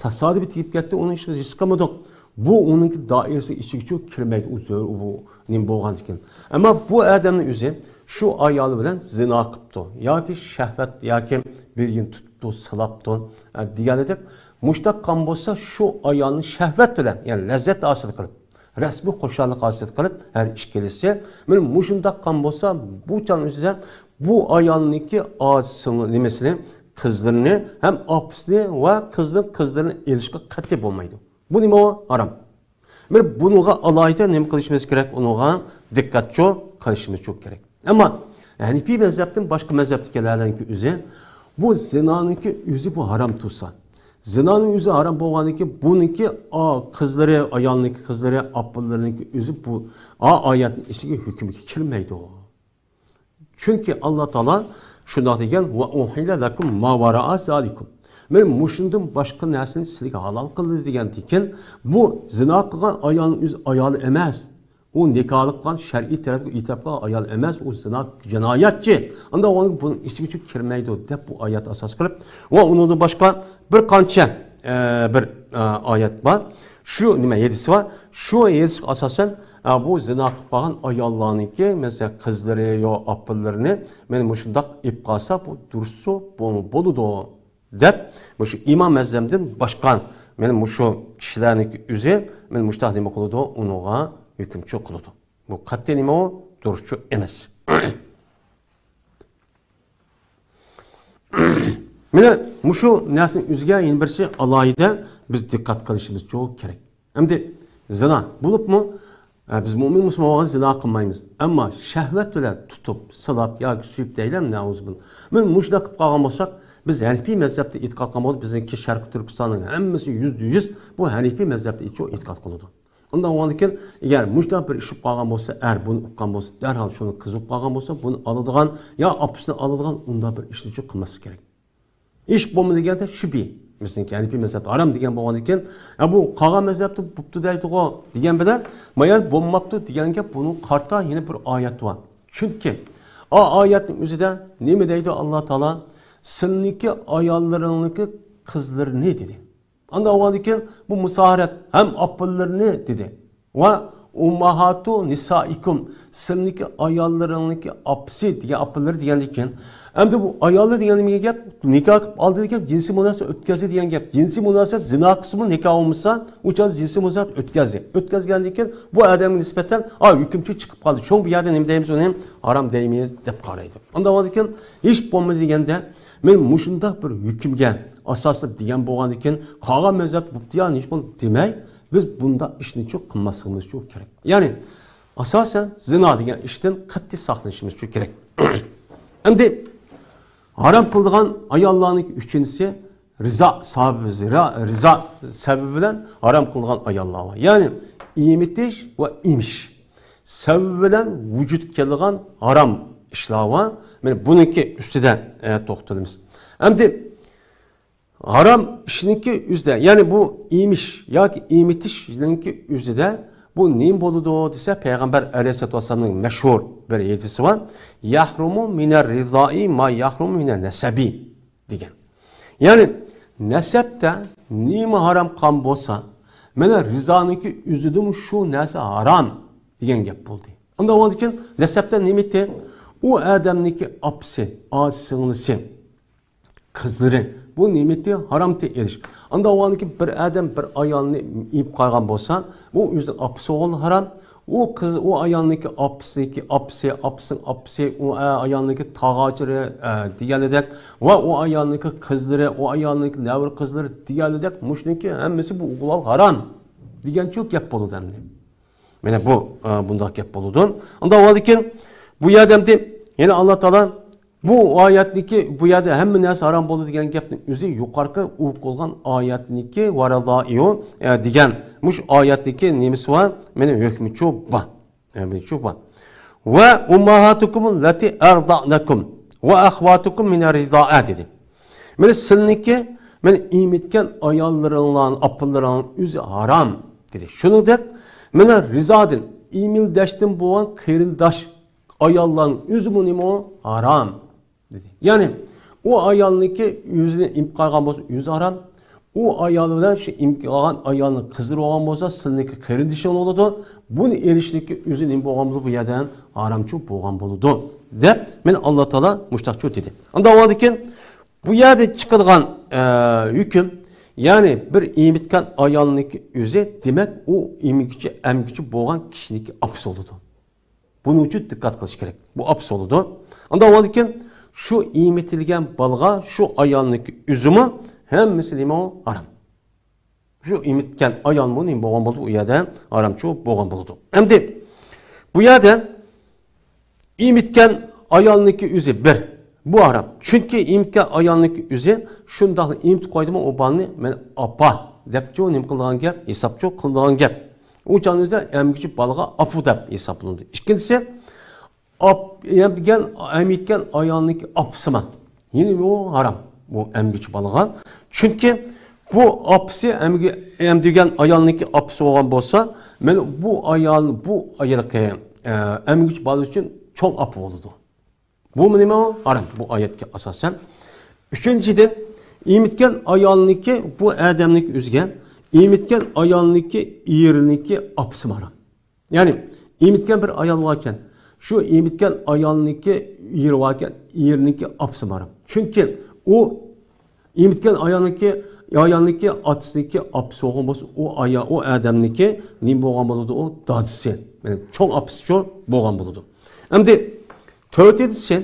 تاسادىپىي تېگىپ كەتتى، ئۇنىڭ ھېچ ھېس قىلمىدۇق. بۇ ئۇنىڭكى دائىرىسى ئىچىگىچۇ كىرمەيدۇ، ئۇ زۆ-، ئۇ نېمە بولغاندىكىن. ئەمما بۇ ئادەمنىڭ ئۆزى شۇ ئايالى بىلەن زىنا قىپتۇ ياكى شەھۋەت ياكى بىر يېرىنى تۇتۇپتۇ، سىلاپتۇ، ئە، دېگەندەك، مۇشۇنداق قىلغان بولسا، شۇ ئايالنى شەھۋەت بىلەن، يەنى لەززەت ھاسىل قىلىپ، رەسمىي خۇشاللىق ھاسىل قىلىپ، ھەر ئىككىلىسى، مانا مۇشۇنداق قىلغان بولسا، بۇ چاغنىڭ ئۆزىدە بۇ ئايالنىڭكى ئاچىسىنى، نېمىسىنى، قىزلىرىنى ھەم ئاپىسىنى ۋە قىزنىڭ قىزلىرىنى ئېلىشقا قەتئىي بولمايدۇ. بۇ نېمە ئۇ؟ ھارام. بىر بۇنىڭغا ئالاھىدە نېمە قىلىشىمىز كېرەك؟ ئۇنىڭغا دىققەتچۇ قىلىشىمىزچۇ كېرەك. ئەمما ھەنىپىي مەزھەپتىن باشقا مەزھەپتىكىلەرنىڭكى ئۆزى بۇ زىنانىڭكى ئۆزى بۇ ھارام تۇرسا، زىنانىڭ ئۆزى ھارام بولغاندىن كېيىن بۇنىڭكى، ئا، قىزلىرى، ئايالنىڭكى قىزلىرى، ئاپىلىرىنىڭكى ئۆزى بۇ، ئا، ئايەتنىڭ ئىچىدىكى ھۆكۈمگە كىرمەيدۇ. چۈنكى ئاللا تائالا شۇنداق دېگەن، «ۋە ئۇھىللە لەكۇم ما ۋەرائە زالىكۇم.» مەن مۇشۇندىن باشقا نەرسىنى سىزگە ھالال قىلدى دېگەندىكىن، بۇ زىنا قىلغان ئايالنىڭ ئۆز ئايالى ئەمەس. ئۇ نىكاھلىق قىلغان، شەرئىي تەرەپكە ئېيتىپ قىلغان ئايال ئەمەس، ئۇ زىنا جىنايەتچى. ئانداق بۇنىڭ ئىچىگە كىرمەيدۇ دەپ بۇ ئايەت ئاساس قىلىپ ۋە ئۇنىڭدىن باشقا بىر قانچە، ئە، بىر، ئە، ئايەت بار. شۇ نېمە ھەدىس بار. شۇ ھەدىسكە ئاساسەن، ئە، بۇ زىنا قىلىپ قالغان ئاياللارنىڭكى، مەسىلەن، قىزلىرى يا ئاپىلىرىنى مانا مۇشۇنداق ئېلىپ قالسا، بۇ دۇرۇسى بولىدۇ دەپ، مۇشۇ ئىمام ئەزەمدىن باشقا مانا مۇشۇ كىشىلەرنىڭكى ئۆزى مانا مۇشۇنداق نېمە قىلىدۇ، ئۇنىڭغا ھۆكۈمچى قىلىدۇ. بۇ قەتئىي نېمە ئۇ؟ دۇرۇسچۇ ئەمەس. مانا مۇشۇ نەرسىنىڭ ئۆزىگە يەنە بىرسى ئالاھىدە بىز دىققەت قىلىشىمىزچۇ كېرەك. ئەمدى زىنا بولۇپمۇ، ئە، بىز مۆمىن مۇسۇلمان بولغان زىنا قىلمايمىز. ئەمما شەھۋەت بىلەن تۇتۇپ، سىلاپ ياكى سۆيۈپ دەيلەم، نەئۇزۇبىللا. مانا مۇشۇنداق قىلىپ قالغان بولساق، بىز ھەنىپىي مەزھەپتە ئېتىقاد قىلغان بولساق، بىزنىڭكى شەرقىي تۈركىستاننىڭ ھەممىسى يۈزدە يۈز بۇ ھەنىپىي مەزھەپتە ئېتىقاد قىلىدۇ. ئۇنداق بولغاندىكىن، ئەگەر مۇشۇنداق بىر ئىش بولۇپ قالغان بولسا، ئەر بۇنى ئۇققان بولسا، دەرھال شۇنى قىزى ئۇقۇپ قالغان بولسا، بۇنى ئالىدىغان يا ئاپىسىنى ئالىدىغان، ئۇنداق بىر ئىشنىچۇ قىلماسلىق كېرەك. ئىش بولمىدى دېگەندە شۈبھە. بىزنىڭكى ھەنىپىي مەزھەپ ھارام دېگەن بولغاندىكىن، ھە، بۇ قالغان مەزھەپتە بوپتۇ دەيدىغۇ دېگەن بىلەن، مايا بولماپتۇ دېگەن گەپ، بۇنىڭغا قارىتا يەنە بىر ئايەت بار. چۈنكى ئا ئايەتنىڭ ئۆزىدە نېمە دەيدۇ ئاللا تائالا؟ سىلىنىڭكى ئاياللىرىڭنىڭكى قىزلىرىنى دېدى. ئانداق بولغاندىكىن بۇ مۇساھەرەت ھەم ئاپىلىرىنى دېدى. ۋە ئۇمماھاتۇ نىسائىكۇم، سىلىنىڭكى ئاياللىرىڭنىڭكى ئاپىسى دېگەن، ئاپىلىرى دېگەندىكىن، ئەمدى بۇ ئاياللار دېگەن نېمە گەپ؟ نىكاھ قىلىپ ئالدى دېگەن گەپ، جىنسىي مۇناسىۋەت ئۆتكەزدى دېگەن گەپ. جىنسىي مۇناسىۋەت، زىنا قىلسىمۇ نىكاھ بولمىسا، ئۇ چاغدا جىنسىي مۇناسىۋەت ئۆتكەزدى. ئۆتكەزگەندىن كېيىن بۇ ئادەمگە نىسبەتەن، ئا، ھۆكۈمچى چىقىپ قالدى. شۇڭا بۇ يەردە نېمە دەيمىز ئۇنى؟ ھارام دەيمىز دەپ قارايدۇ. ئانداق بولغاندىكىن ھېچ بولمىدى دېگەندە، مەن مۇشۇنداق بىر ھۆكۈمگە ئاساسلىنىپ دېگەن بولغاندىكىن، قالغان مەزھەپ بوپتۇ يا نېمە بولدى دېمەي، بىز بۇنداق ئىشنىچۇ قىلماسلىقىمىزچۇ كېرەك. يەنى ئاساسەن زىنا دېگەن ئىشتىن قەتئىي ساقلىنىشىمىزچۇ كېرەك. ئەمدى ھارام قىلىدىغان ئاياللارنىڭ ئۈچىنچىسى رىزا سەۋەبى، رىزا، رىزا سەۋەبى بىلەن ھارام قىلىدىغان ئاياللار بار. يەنى ئېمىتىش ۋە ئېمىش سەۋەبى بىلەن ۋۇجۇدقا كېلىدىغان ھارام ئىشلار بار. مانا بۇنىڭكى ئۈستىدە، ئە، توختىلىمىز. ئەمدى ھارام ئىشنىڭكى ئۆزىدە، يەنى بۇ ئېمىش ياكى ئېمىتىشنىڭكى ئۆزىدە بۇ نېمە بولىدۇ دېسە، پەيغەمبەر ئەلەيھىسسالاتۇ ۋەسسالامنىڭ مەشھۇر بىر ھەدىسى بار. يەھرۇمۇ مىنەر رىزائى ما يەھرۇمۇ مىنەن نەسەبى دېگەن. يەنى نەسەبتە نېمە ھارام قىلغان بولسا، مانا رىزانىڭكى ئۆزىدىمۇ شۇ نەرسە ھارام دېگەن گەپ بولدى. ئانداق بولغاندىكىن نەسەبتە نېمىتى؟ ئۇ ئادەمنىڭكى ئاپىسى، ئاچا سىڭلىسى، قىزلىرى، بۇ نېمىتى؟ ھارامتى ئېلىش. ئانداق بولغاندىكىن بىر ئادەم بىر ئايالنى ئېلىپ قالغان بولسا، بۇ ئۆزىنىڭ ئاپىسى بولغىنى ھارام. ئۇ قىز، ئۇ ئايالنىڭكى ئاپىسىنىڭكى ئاپىسى، ئاپىسىنىڭ ئاپىسى، ئۇ، ئە، ئايالنىڭكى تاغاچىلىرى، ئە، دېگەنىدەك ۋە ئۇ ئايالنىڭكى قىزلىرى، ئۇ ئايالنىڭكى نەۋرە قىزلىرى دېگەنىدەك مۇشۇنىڭكى ھەممىسى بۇ ئوغۇل ھارام دېگەنچۇ گەپ بولىدۇ ئەمدى. مانا بۇ، ئە، بۇنداق گەپ بولىدۇ. ئانداق بولغاندىكىن بۇ يەردە ئەمدى يەنە ئاللا تائالا بۇ ئايەتنىكى، بۇ يەردە ھەممە نەرسە ھارام بولدى دېگەن گەپنىڭ ئۆزى يۇقىرىقى ئوقۇلغان ئايەتنىكى ۋەرەزائىھۇ، ئە، دېگەن مۇشۇ ئايەتنىكى نېمىسى بار؟ مانا ھۆكمىچۇ بار. ئە، بۇنىچۇ بار. ۋە ئۇمماھاتۇكۇمۇللەتى ئەرزەئنەكۇم ۋە ئەخۋاتۇكۇم مىنەر رىزائە دېدى. مانا سىلىنىڭكى، مانا ئېمىتكەن ئاياللىرىڭلارنىڭ، ئاپىلىرىڭنىڭ ئۆزى ھارام دېدى. شۇنىڭدەك مانا رىزادىن، ئېمىلداشتىن بولغان قېرىنداش ئاياللارنىڭ ئۆزىمۇ نېمە ئۇ؟ ھارام دېدى. يەنى ئۇ ئايالنىڭكى ئۆزىنى ئېمىپ قالغان بولسا ئۆزى ھارام، ئۇ ئايال بىلەن شۇ ئىمكان ئايالنى قىزدۇرۇۋالغان بولسا، سىلىنىڭكى قېرىندىشىڭ بولىدۇ. بۇنى ئېلىشنىڭكى ئۆزى نېمە بولغان بولىدۇ؟ بۇ يەردە ھارامچۇ بولغان بولىدۇ، دەپ مانا ئاللا تائالا مۇشتاقچۇ دېدى. ئاندىن بۇ يەردىن چىقىدىغان، ئە، ھۆكۈم، يەنى بىر ئېمىتكەن ئايالنىڭكى ئۆزى، دېمەك، ئۇ ئېمىگۈچى، ئەمگۈچى بولغان كىشىنىڭكى ئاپىسى بولىدۇ. بۇنىڭ ئۈچۈن دىققەت قىلىش كېرەك. بۇ ئاپىسى بولىدۇ. ئاندىن بۇ يەردىن شۇ ئېمىتىلگەن بالىغا شۇ ئايالنىڭكى ئۆزىمۇ ھەممىسى نېمە ھارام. شۇ ئېمىتكەن ئايالمۇ نېمە بولغان بولىدۇ؟ ئۇ يەردە ھارامچۇ بولغان بولىدۇ. ئەمدى بۇ يەردە ئېمىتكەن ئايالنىڭكى ئۆزى بىر. بۇ ھارام. چۈنكى ئېمىتكەن ئايالنىڭكى ئۆزى شۇنداقلا ئېمىتىپ قويدىمۇ، ئۇ بالىنى مەن ئاپا دەپچۇ نېمە قىلىدىغان گەپ، ھېسابچۇ قىلىدىغان گەپ. ئۇ چاغنىڭ ئۆزىدە ئەمگۈچى بالىغا ئاپا دەپ ھېسابلىنىدۇ. ئىككىنچىسى، ئاپ-، ئەمگەن، ئەمىتكەن ئايالنىڭكى ئاپىسىما. يەنە بۇ ھارام. بۇ ئەمگۈچى بالىغا. چۈنكى بۇ ئاپىسى ئەمگە-، ئەمدۈگەن ئايالنىڭكى ئاپىسى بولغان بولسا، مەن بۇ ئايال، بۇ ئايالقى، ئە، ئەمگۈچى بالا ئۈچۈن چوڭ ئاپا بولىدۇ. بۇمۇ نېمە؟ ھارام. بۇ ئايەتكە ئاساسەن. ئۈچىنچىدىن، ئېمىتكەن ئايالنىڭكى، بۇ ئادەمنىڭكى ئۆزىگە، ئېمىتكەن ئايالنىڭكى ئېرىنىڭكى ئاپىسىمۇ ھارام. يەنى ئېمىتكەن بىر ئايال باركەن، شۇ ئېمىتكەن ئايالنىڭكى ئېرى باركەن، ئېرىنىڭكى ئاپىسىمۇ ھارام. چۈنكى ئۇ ئېمىتكەن ئايالنىڭكى، ئايالنىڭكى ئاتىسىنىڭكى ئاپىسى بولغان بولسا، ئۇ ئايا-، ئۇ ئادەمنىڭكى نېمە بولغان بولىدۇ؟ ئۇ دادىسى، يەنى چوڭ ئاپىسىچۇ بولغان بولىدۇ. ئەمدى تۆتىنچىسى،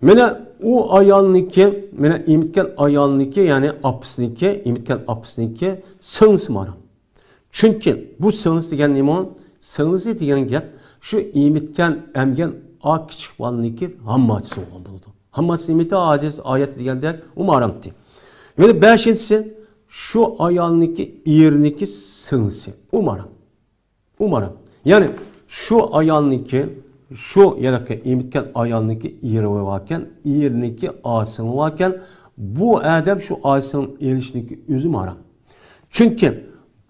مانا ئۇ ئايالنىڭكى، مانا ئېمىتكەن ئايالنىڭكى، يەنى ئاپىسىنىڭكى، ئېمىتكەن ئاپىسىنىڭكى سىڭلىسىمۇ ھارام. چۈنكى بۇ سىڭلىسى دېگەن نېمە؟ سىڭلىسى دېگەن گەپ شۇ ئېمىتكەن، ئەمگەن ئا كىچىك بالىنىڭكى ھامماچىسى بولغان بولىدۇ. ھامماچىسى ئېمىتى ھادىس ئايەتتە دېگەندەك ئۇمۇ ھارامتى. يەنە بەشىنچىسى، شۇ ئايالنىڭكى ئېرىنىڭكى سىڭلىسى ئۇمۇ ھارام. ئۇمۇ ھارام. يەنى شۇ ئايالنىڭكى، شۇ يەنى ئېمىتكەن ئايالنىڭكى ئېرى باركەن، ئېرىنىڭكى ئاچا سىڭلى باركەن، بۇ ئادەم شۇ ئاچا سىڭلىنى ئېلىشنىڭكى ئۆزىمۇ ھارام. چۈنكى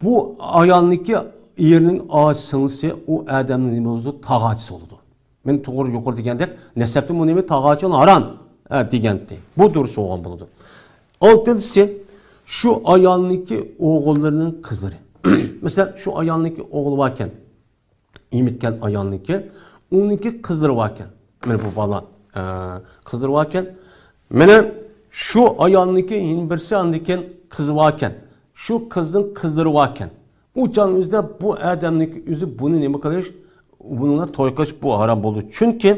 بۇ ئايالنىڭكى ئېرىنىڭ ئاچا سىڭلىسى ئۇ ئادەمنىڭ نېمە بولىدۇ؟ تاغاچىسى بولىدۇ. مەن توغرا يۇقىرى دېگەندەك، نەسەبتىمۇ نېمە تاغاچىڭ ھارام، ھە، دېگەنتى. بۇ دۇرۇس بولغان بولىدۇ. ئالتىنچىسى، شۇ ئايالنىڭكى ئوغۇللىرىنىڭ قىزلىرى. مەسىلەن، شۇ ئايالنىڭكى ئوغلى باركەن، ئېمىتكەن ئايالنىڭكى، ئۇنىڭكى قىزلىرى باركەن. مانا بۇ بالا، ئە، قىزلىرى باركەن. مانا شۇ ئايالنىڭكى يەنە بىرسى، ئاندىن كېيىن قىزى باركەن. شۇ قىزنىڭ قىزلىرى باركەن. ئۇ چاغنىڭ ئۆزىدە بۇ ئادەمنىڭكى ئۆزى بۇنى نېمە قىلىش؟ بۇنىڭغا توي قىلىش بۇ ھارام بولىدۇ. چۈنكى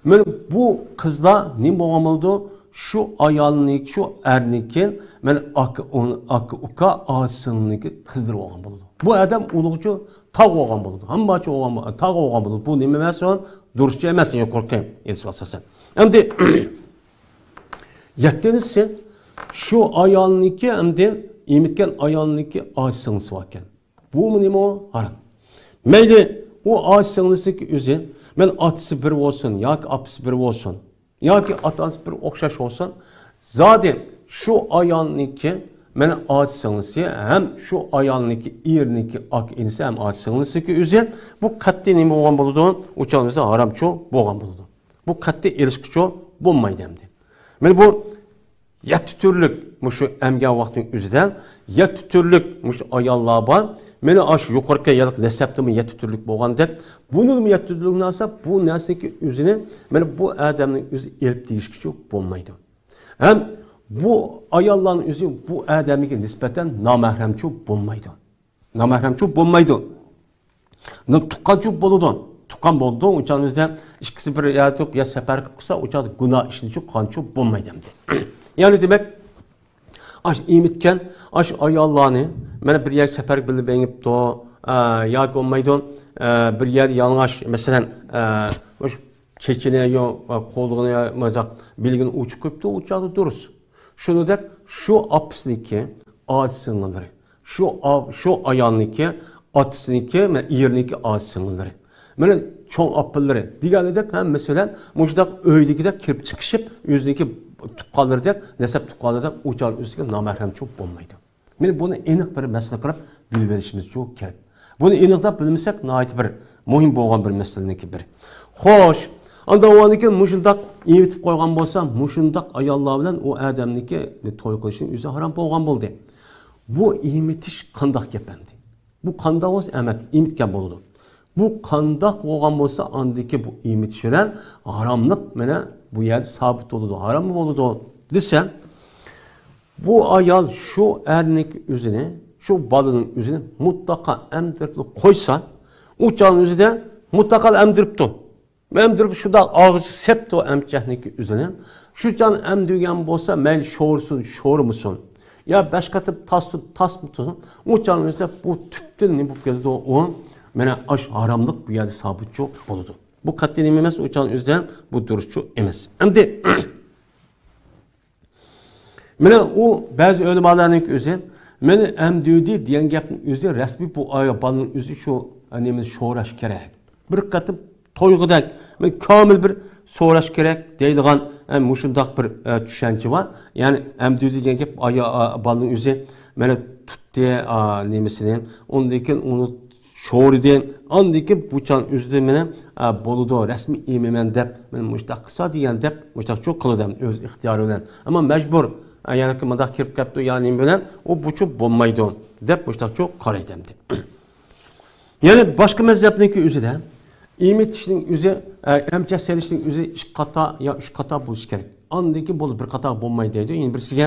مانا بۇ قىزلار نېمە بولغان بولىدۇ؟ شۇ ئايالنىڭكى، شۇ ئەرنىڭكى، مانا ئاكا، ئۇن-، ئاكا، ئۇكا، ئاچا سىڭلىنىڭكى قىزلىرى بولغان بولىدۇ. بۇ ئادەم ئۇلۇغچۇ تاغ بولغان بولىدۇ. ھەممە ئاچا بولغان بو-، تاغ بولغان بولىدۇ. بۇ نېمە ئەمەس ئۇ؟ دۇرۇسچە ئەمەس، يۇقىرىقى ھەدىسكە ئاساسەن. ئەمدى يەتتىنچىسى، شۇ ئايالنىڭكى، ئەمدى ئېمىتكەن ئايالنىڭكى ئاچا سىڭلىسى باركەن. بۇمۇ نېمە؟ ھارام. مەيلى، ئۇ ئاچا سىڭلىسىنىڭكى ئۆزى، مەن ئاتىسى بىر بولسۇن ياكى ئاپىسى بىر بولسۇن، ياكى ئاتا-ئانىسى بىر ئوخشاش بولسۇن، زادى شۇ ئايالنىڭكى، مانا ئاچا سىڭلىسى ھەم شۇ ئايالنىڭكى، ئېرىنىڭكى ئاكا-ئىنىسى ھەم ئاچا سىڭلىسىنىڭكى ئۆزى، بۇ قەتئىي نېمە بولغان بولىدۇ؟ ئۇ چاغنىڭ ئۆزىدە ھارامچۇ بولغان بولىدۇ. بۇ قەتئىي ئېلىشقىچۇ بولمايدۇ ئەمدى. مانا بۇ يەتتە تۈرلۈك مۇشۇ ئەمگەن ۋاقىتنىڭ ئۆزىدە يەتتە تۈرلۈك مۇشۇ ئاياللار بار. مانا ئاشۇ يۇقىرىقى ھېلىقى نەسەبتىمۇ يەتتە تۈرلۈك بولغاندەك، بۇنىمۇ يەتتە تۈرلۈك نەرسە، بۇ نەرسىنىڭكى ئۆزىنى مانا بۇ ئادەمنىڭ ئۆزى ئېلىپ تېگىشكىچۇ بولمايدۇ. ھەم بۇ ئاياللارنىڭ ئۆزى بۇ ئادەمگە نىسبەتەن نامەھرەمچۇ بولمايدۇ. نامەھرەمچۇ بولمايدۇ. نېمە، تۇغقانچۇ بولىدۇ. تۇغقان بولىدۇ. ئۇ چاغنىڭ ئۆزىدە ئىككىسى بىر يەردە تۇرۇپ يا سەپەر قىلىپ قىلسا، ئۇ چاغدا گۇناھ ئىشنىچۇ قىلغانچۇ بولمايدۇ ئەمدى. يەنى دېمەك، ئاش ئېمىتكەن، ئاش ئاياللارنى مانا بىر يەر سەپەرگە بىللە مېڭىپتۇ، ئە، ياكى بولمايدۇ، ئە، بىر يەردە يالىڭاچ، مەسىلەن، ئە، مۇشۇ چېچىنى يا قولىغىنى يا مۇنداق بىلىگىنى ئوچۇق قويۇپتۇ، ئۇ چاغدا دۇرۇس. شۇنىڭدەك شۇ ئاپىسىنىڭكى، ئاچا سىڭىللىرى، شۇ ئا-، شۇ ئايالنىڭكى، ئاتىسىنىڭكى، مەن ئېرىنىڭكى ئاچا سىڭىللىرى، مانا چوڭ ئاپىلىرى دېگەندەك ھەممىسى بىلەن مۇشۇنداق ئۆيدىكىدەك كىرىپ چىقىشىپ، ئۆزىنىڭكى تۇغقانلىرىدەك، نەسەب تۇغقانلىرىدەك ئۇ چاغ ئۆزىگە نامەھرەمچۇ بولمايدۇ. مانا بۇنى ئېنىق بىر مەسىلە قىلىپ بىلىۋېلىشىمىزچۇ كېرەك. بۇنى ئېنىقلاپ بىلمىسەك، ناھايىتى بىر مۇھىم بولغان بىر مەسىلىنىڭكى بىرى. خوش، ئاندىن ئۇنىڭدىن كېيىن مۇشۇنداق ئېمىتىپ قويغان بولسا، مۇشۇنداق ئاياللار بىلەن ئۇ ئادەمنىڭكى توي قىلىشنىڭ ئۆزى ھارام بولغان بولدى. بۇ ئېمىتىش قانداق گەپ ئەمدى؟ بۇ قانداق بولسا ئەمەت ئېمىتكەن بولىدۇ. بۇ قانداق بولغان بولسا، ئاندىكى بۇ ئېمىتىش بىلەن ھاراملىق مانا بۇ يەردە سابىت بولىدۇ، ھارام بولىدۇ دېسە، بۇ ئايال شۇ ئەرنىڭ ئۆزىنى، شۇ بالىنىڭ ئۆزىنى مۇتلەقا ئەمدۈرۈپلا قويسا، ئۇ چاغنىڭ ئۆزىدە مۇتلەقا ئەمدۈرۈپتۇ. ئەمدۈرۈپ شۇنداق ئاغزى سەپتۇ ئەمچەكنىڭكى ئۆزىنى. شۇ چاغ ئەمدۈرگەن بولسا، مەيلى شورىسۇن، شورىمىسۇن. يا بەش قېتىم تاسسۇن، تاسمىسۇن. ئۇ چاغنىڭ ئۆزىدە بۇ تۈپتىن نېمە بولۇپ كېتىدۇ؟ ئۇ مانا ئاش ھاراملىق بۇ يەردە سابىتچۇ بولىدۇ. بۇ قەتئىي نېمە ئەمەس، ئۇ چاغنىڭ ئۆزىدە بۇ دۇرۇسچۇ ئەمەس. ئەمدى مانا ئۇ بەزى ئۆلىمالارنىڭ ئۆزى، مانا ئەمدۈدى دېگەن گەپنىڭ ئۆزى رەسمىي بۇ ئايا بالىنىڭ ئۆزى شۇ نېمىنى شوراش كېرەك. بىر قېتىم تويغۇدەك، مانا كامىل بىر سوراش كېرەك دەيدىغان، ئە، مۇشۇنداق بىر، ئە، چۈشەنچە بار. يەنى ئەمدۈدى دېگەن گەپ ئايا، ئا، بالىنىڭ ئۆزى مانا تۇتتى، ئا، نېمىسىنى، ئۇندىن كېيىن ئۇنى شورىدى. ئاندىن كېيىن بۇ چاغ ئۆزىدە مانا، ئا، بولىدۇ، رەسمىي ئېمىمەن دەپ، مانا مۇشتاق قىلسا دېگەن دەپ، مۇشتاقچۇ قىلىدۇ ئۆز ئىختىيارى بىلەن. ئەمما مەجبۇر، ئا، ياكى مۇنداق كىرىپ كەپتۇ، يا نېمە بىلەن، ئۇ بۇچۇ بولمايدۇ دەپ مۇشتاقچۇ قارايدۇ ئەمدى. يەنى باشقا مەزھەپنىڭكى ئۆزىدە ئېمىتىشنىڭ ئۆزى، ئە، ئەمچەك سېلىشنىڭ ئۆزى ئىككى قاتا يا ئۈچ قاتا بولۇشى كېرەك. ئاندىن كېيىن بولىدۇ، بىر قاتا بولمايدۇ دەيدۇ. يەنە بىرسىگە،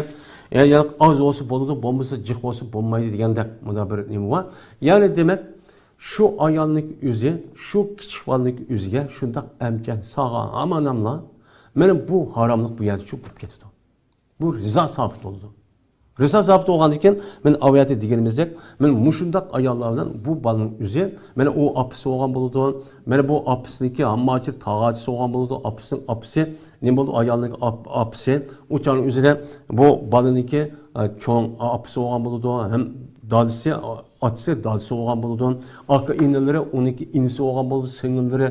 يا، يا ئاز بولسا بولىدۇ، بولمىسا جىق بولسا بولمايدۇ دېگەندەك مۇنداق بىر نېمە بار. يەنى دېمەك، شۇ ئايالنىڭكى ئۆزى، شۇ كىچىك بالىنىڭكى ئۆزىگە شۇنداق ئەمچەك سالغان ھامان ئەملا، مانا بۇ ھاراملىق بۇ يەردە چۆكۈپ كېتىدۇ. بۇ رىزا سابىت بولىدۇ. رىزا سابىت بولغاندىن كېيىن، مانا ئاۋۇ يەردە دېگىنىمىزدەك، مانا مۇشۇنداق ئاياللار بىلەن بۇ بالىنىڭ ئۆزى، مانا ئۇ ئاپىسى بولغان بولىدۇ، مانا بۇ ئاپىسىنىڭكى ھامماچى تاغاچىسى بولغان بولىدۇ، ئاپىسىنىڭ ئاپىسى، نېمە بولىدۇ، ئايالنىڭ ئاپ-، ئاپىسى، ئۇ چاغنىڭ ئۆزىدە بۇ بالىنىڭكى، ئە، چوڭ ئاپىسى بولغان بولىدۇ، ھەم دادىسى، ئا-، ئاتىسى، دادىسى بولغان بولىدۇ، ئاكا ئىنىلىرى، ئۇنىڭكى ئىنىسى بولغان بولىدۇ، سىڭىللىرى،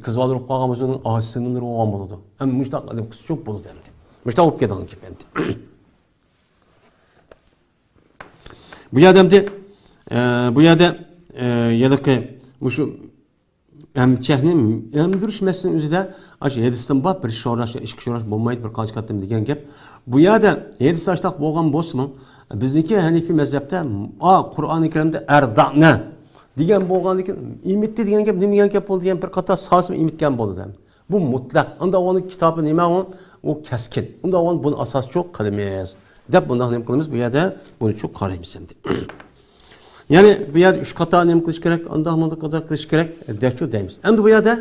قىز بالا بولۇپ قالغان بولسا، ئۇنىڭ ئاغا سىڭىللىرى بولغان بولىدۇ. ھەم مۇشۇنداق ئادەم قىزچۇق بولىدۇ ئەمدى. مۇشۇنداق بولۇپ كېتىدىغان گەپ ئەمدى. بۇ يەردە ئەمدى، ئە، بۇ يەردە، ئە، يەنىكى مۇشۇ ئەمچەكنى ئەمدۈرۈش مەسىلىنىڭ ئۆزىدە ئاشۇ ھەدىستىن بار، بىر شوراش، ئىككى شوراش بولمايدۇ، بىر قانچە قېتىم دېگەن گەپ. بۇ يەردە ھەدىستە ئاشۇنداق بولغان بولسىمۇ، بىزنىڭكى ھەنىفىي مەزھەپتە، ئا، قۇرئانى كەرىمدە ئەرزاقنى دېگەن بولغاندىن كېيىن، ئېمىتتى دېگەن گەپ نېمە دېگەن گەپ بولدى دېگەن بىر قاتار سالسىمۇ ئېمىتكەن بولىدۇ. بۇ مۇتلەق. ئۇنداق ئۇنىڭ كىتابى نېمە ئۇ؟ ئۇ كەسكىن. ئۇنداق ئۇنى بۇنى ئاساسچۇ قىلىمىز دەپ بۇنداق نېمە قىلىمىز؟ بۇ يەردە بۇنىچۇ قارايمىز ئەمدى. يەنى بۇ يەردە ئۈچ قاتا نېمە قىلىش كېرەك؟ ئانداق مۇنداق قاتا قىلىش كېرەك دەپچۇ دەيمىز. ئەمدى بۇ يەردە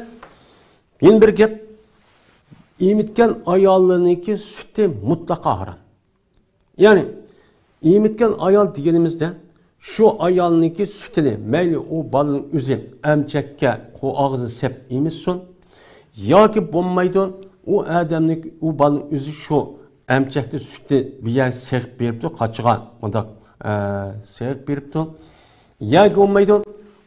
يەنە بىر گەپ. ئېمىتكەن ئاياللىرىنىڭكى سۈتى مۇتلەقا ھارام. يەنى، ئېمىتكەن ئايال دېگىنىمىزدە، شۇ ئايالنىڭكى سۈتىنى، مەيلى ئۇ بالىنىڭ ئۆزى ئەمچەككە قو-، ئاغزىنى سەپ ئېمىتسۇن، ياكى بولمايدۇ، ئۇ ئادەمنىڭ، ئۇ بالىنىڭ ئۆزى شۇ ئەمچەكتىن سۈتنى بىر يەرگە سېغىپ بېرىپتۇ، قاچىغا مۇنداق، ئە، سېغىپ بېرىپتۇ. ياكى بولمايدۇ،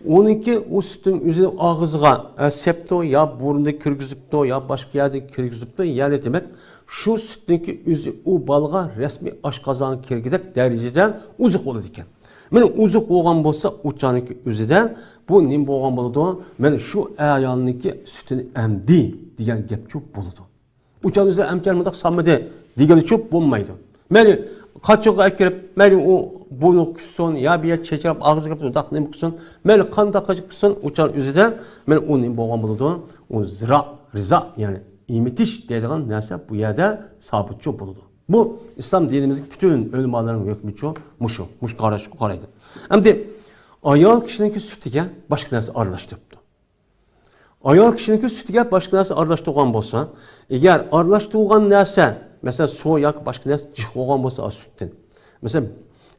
ئۇنىڭكى ئۇ سۈتنىڭ ئۆزىنى ئاغزىغا، ئە، سەپتۇ، يا بۇرنىدا كىرگۈزۈپتۇ، يا باشقا يەردە كىرگۈزۈپتۇ، يەنى دېمەك، شۇ سۈتنىڭكى ئۆزى ئۇ بالىغا رەسمىي ئاشقازانغا كىرگۈدەك دەرىجىدە ئوزۇق بولىدىكەن. مانا ئوزۇق بولغان بولسا، ئۇ چاغنىڭكى ئۆزىدە بۇ نېمە بولغان بولىدۇ؟ مانا شۇ ئايالنىڭكى سۈتىنى ئەمدى دېگەن گەپچۇ بولىدۇ. ئۇ چاغ ئۆزىدە ئەمچەك مۇنداق سالمىدى دېگىنىچۇ بولمايدۇ. مەيلى قاچىغا ئەكىرىپ، مەيلى ئۇ بۇرنىغا قۇسسۇن، يا بىر يەر چېچىراپ، ئاغزىغا كىرىپ، مۇنداق نېمە قىلسۇن، مەيلى قانداق قىلسۇن، ئۇ چاغ ئۆزىدە مانا ئۇ نېمە بولغان بولىدۇ؟ ئۇ زىرا، رىزا، يەنى ئېمىتىش دەيدىغان نەرسە بۇ يەردە سابىتچۇ بولىدۇ. بۇ ئىسلام دىنىمىزدىكى پۈتۈن ئۆلىمالارنىڭ ھۆكمىچۇ مۇشۇ، مۇشۇ قاراشقا قارايدۇ. ئەمدى ئايال كىشىنىڭكى سۈتىگە باشقا نەرسە ئارىلاشتۇرۇپتۇ. ئايال كىشىنىڭكى سۈتىگە باشقا نەرسە ئارىلاشتۇرغان بولسا، ئەگەر ئارىلاشتۇرغان نەرسە، مەسىلەن، سۇ ياكى باشقا نەرسە جىق بولغان بولسا، ئا، سۈتتىن، مەسىلەن،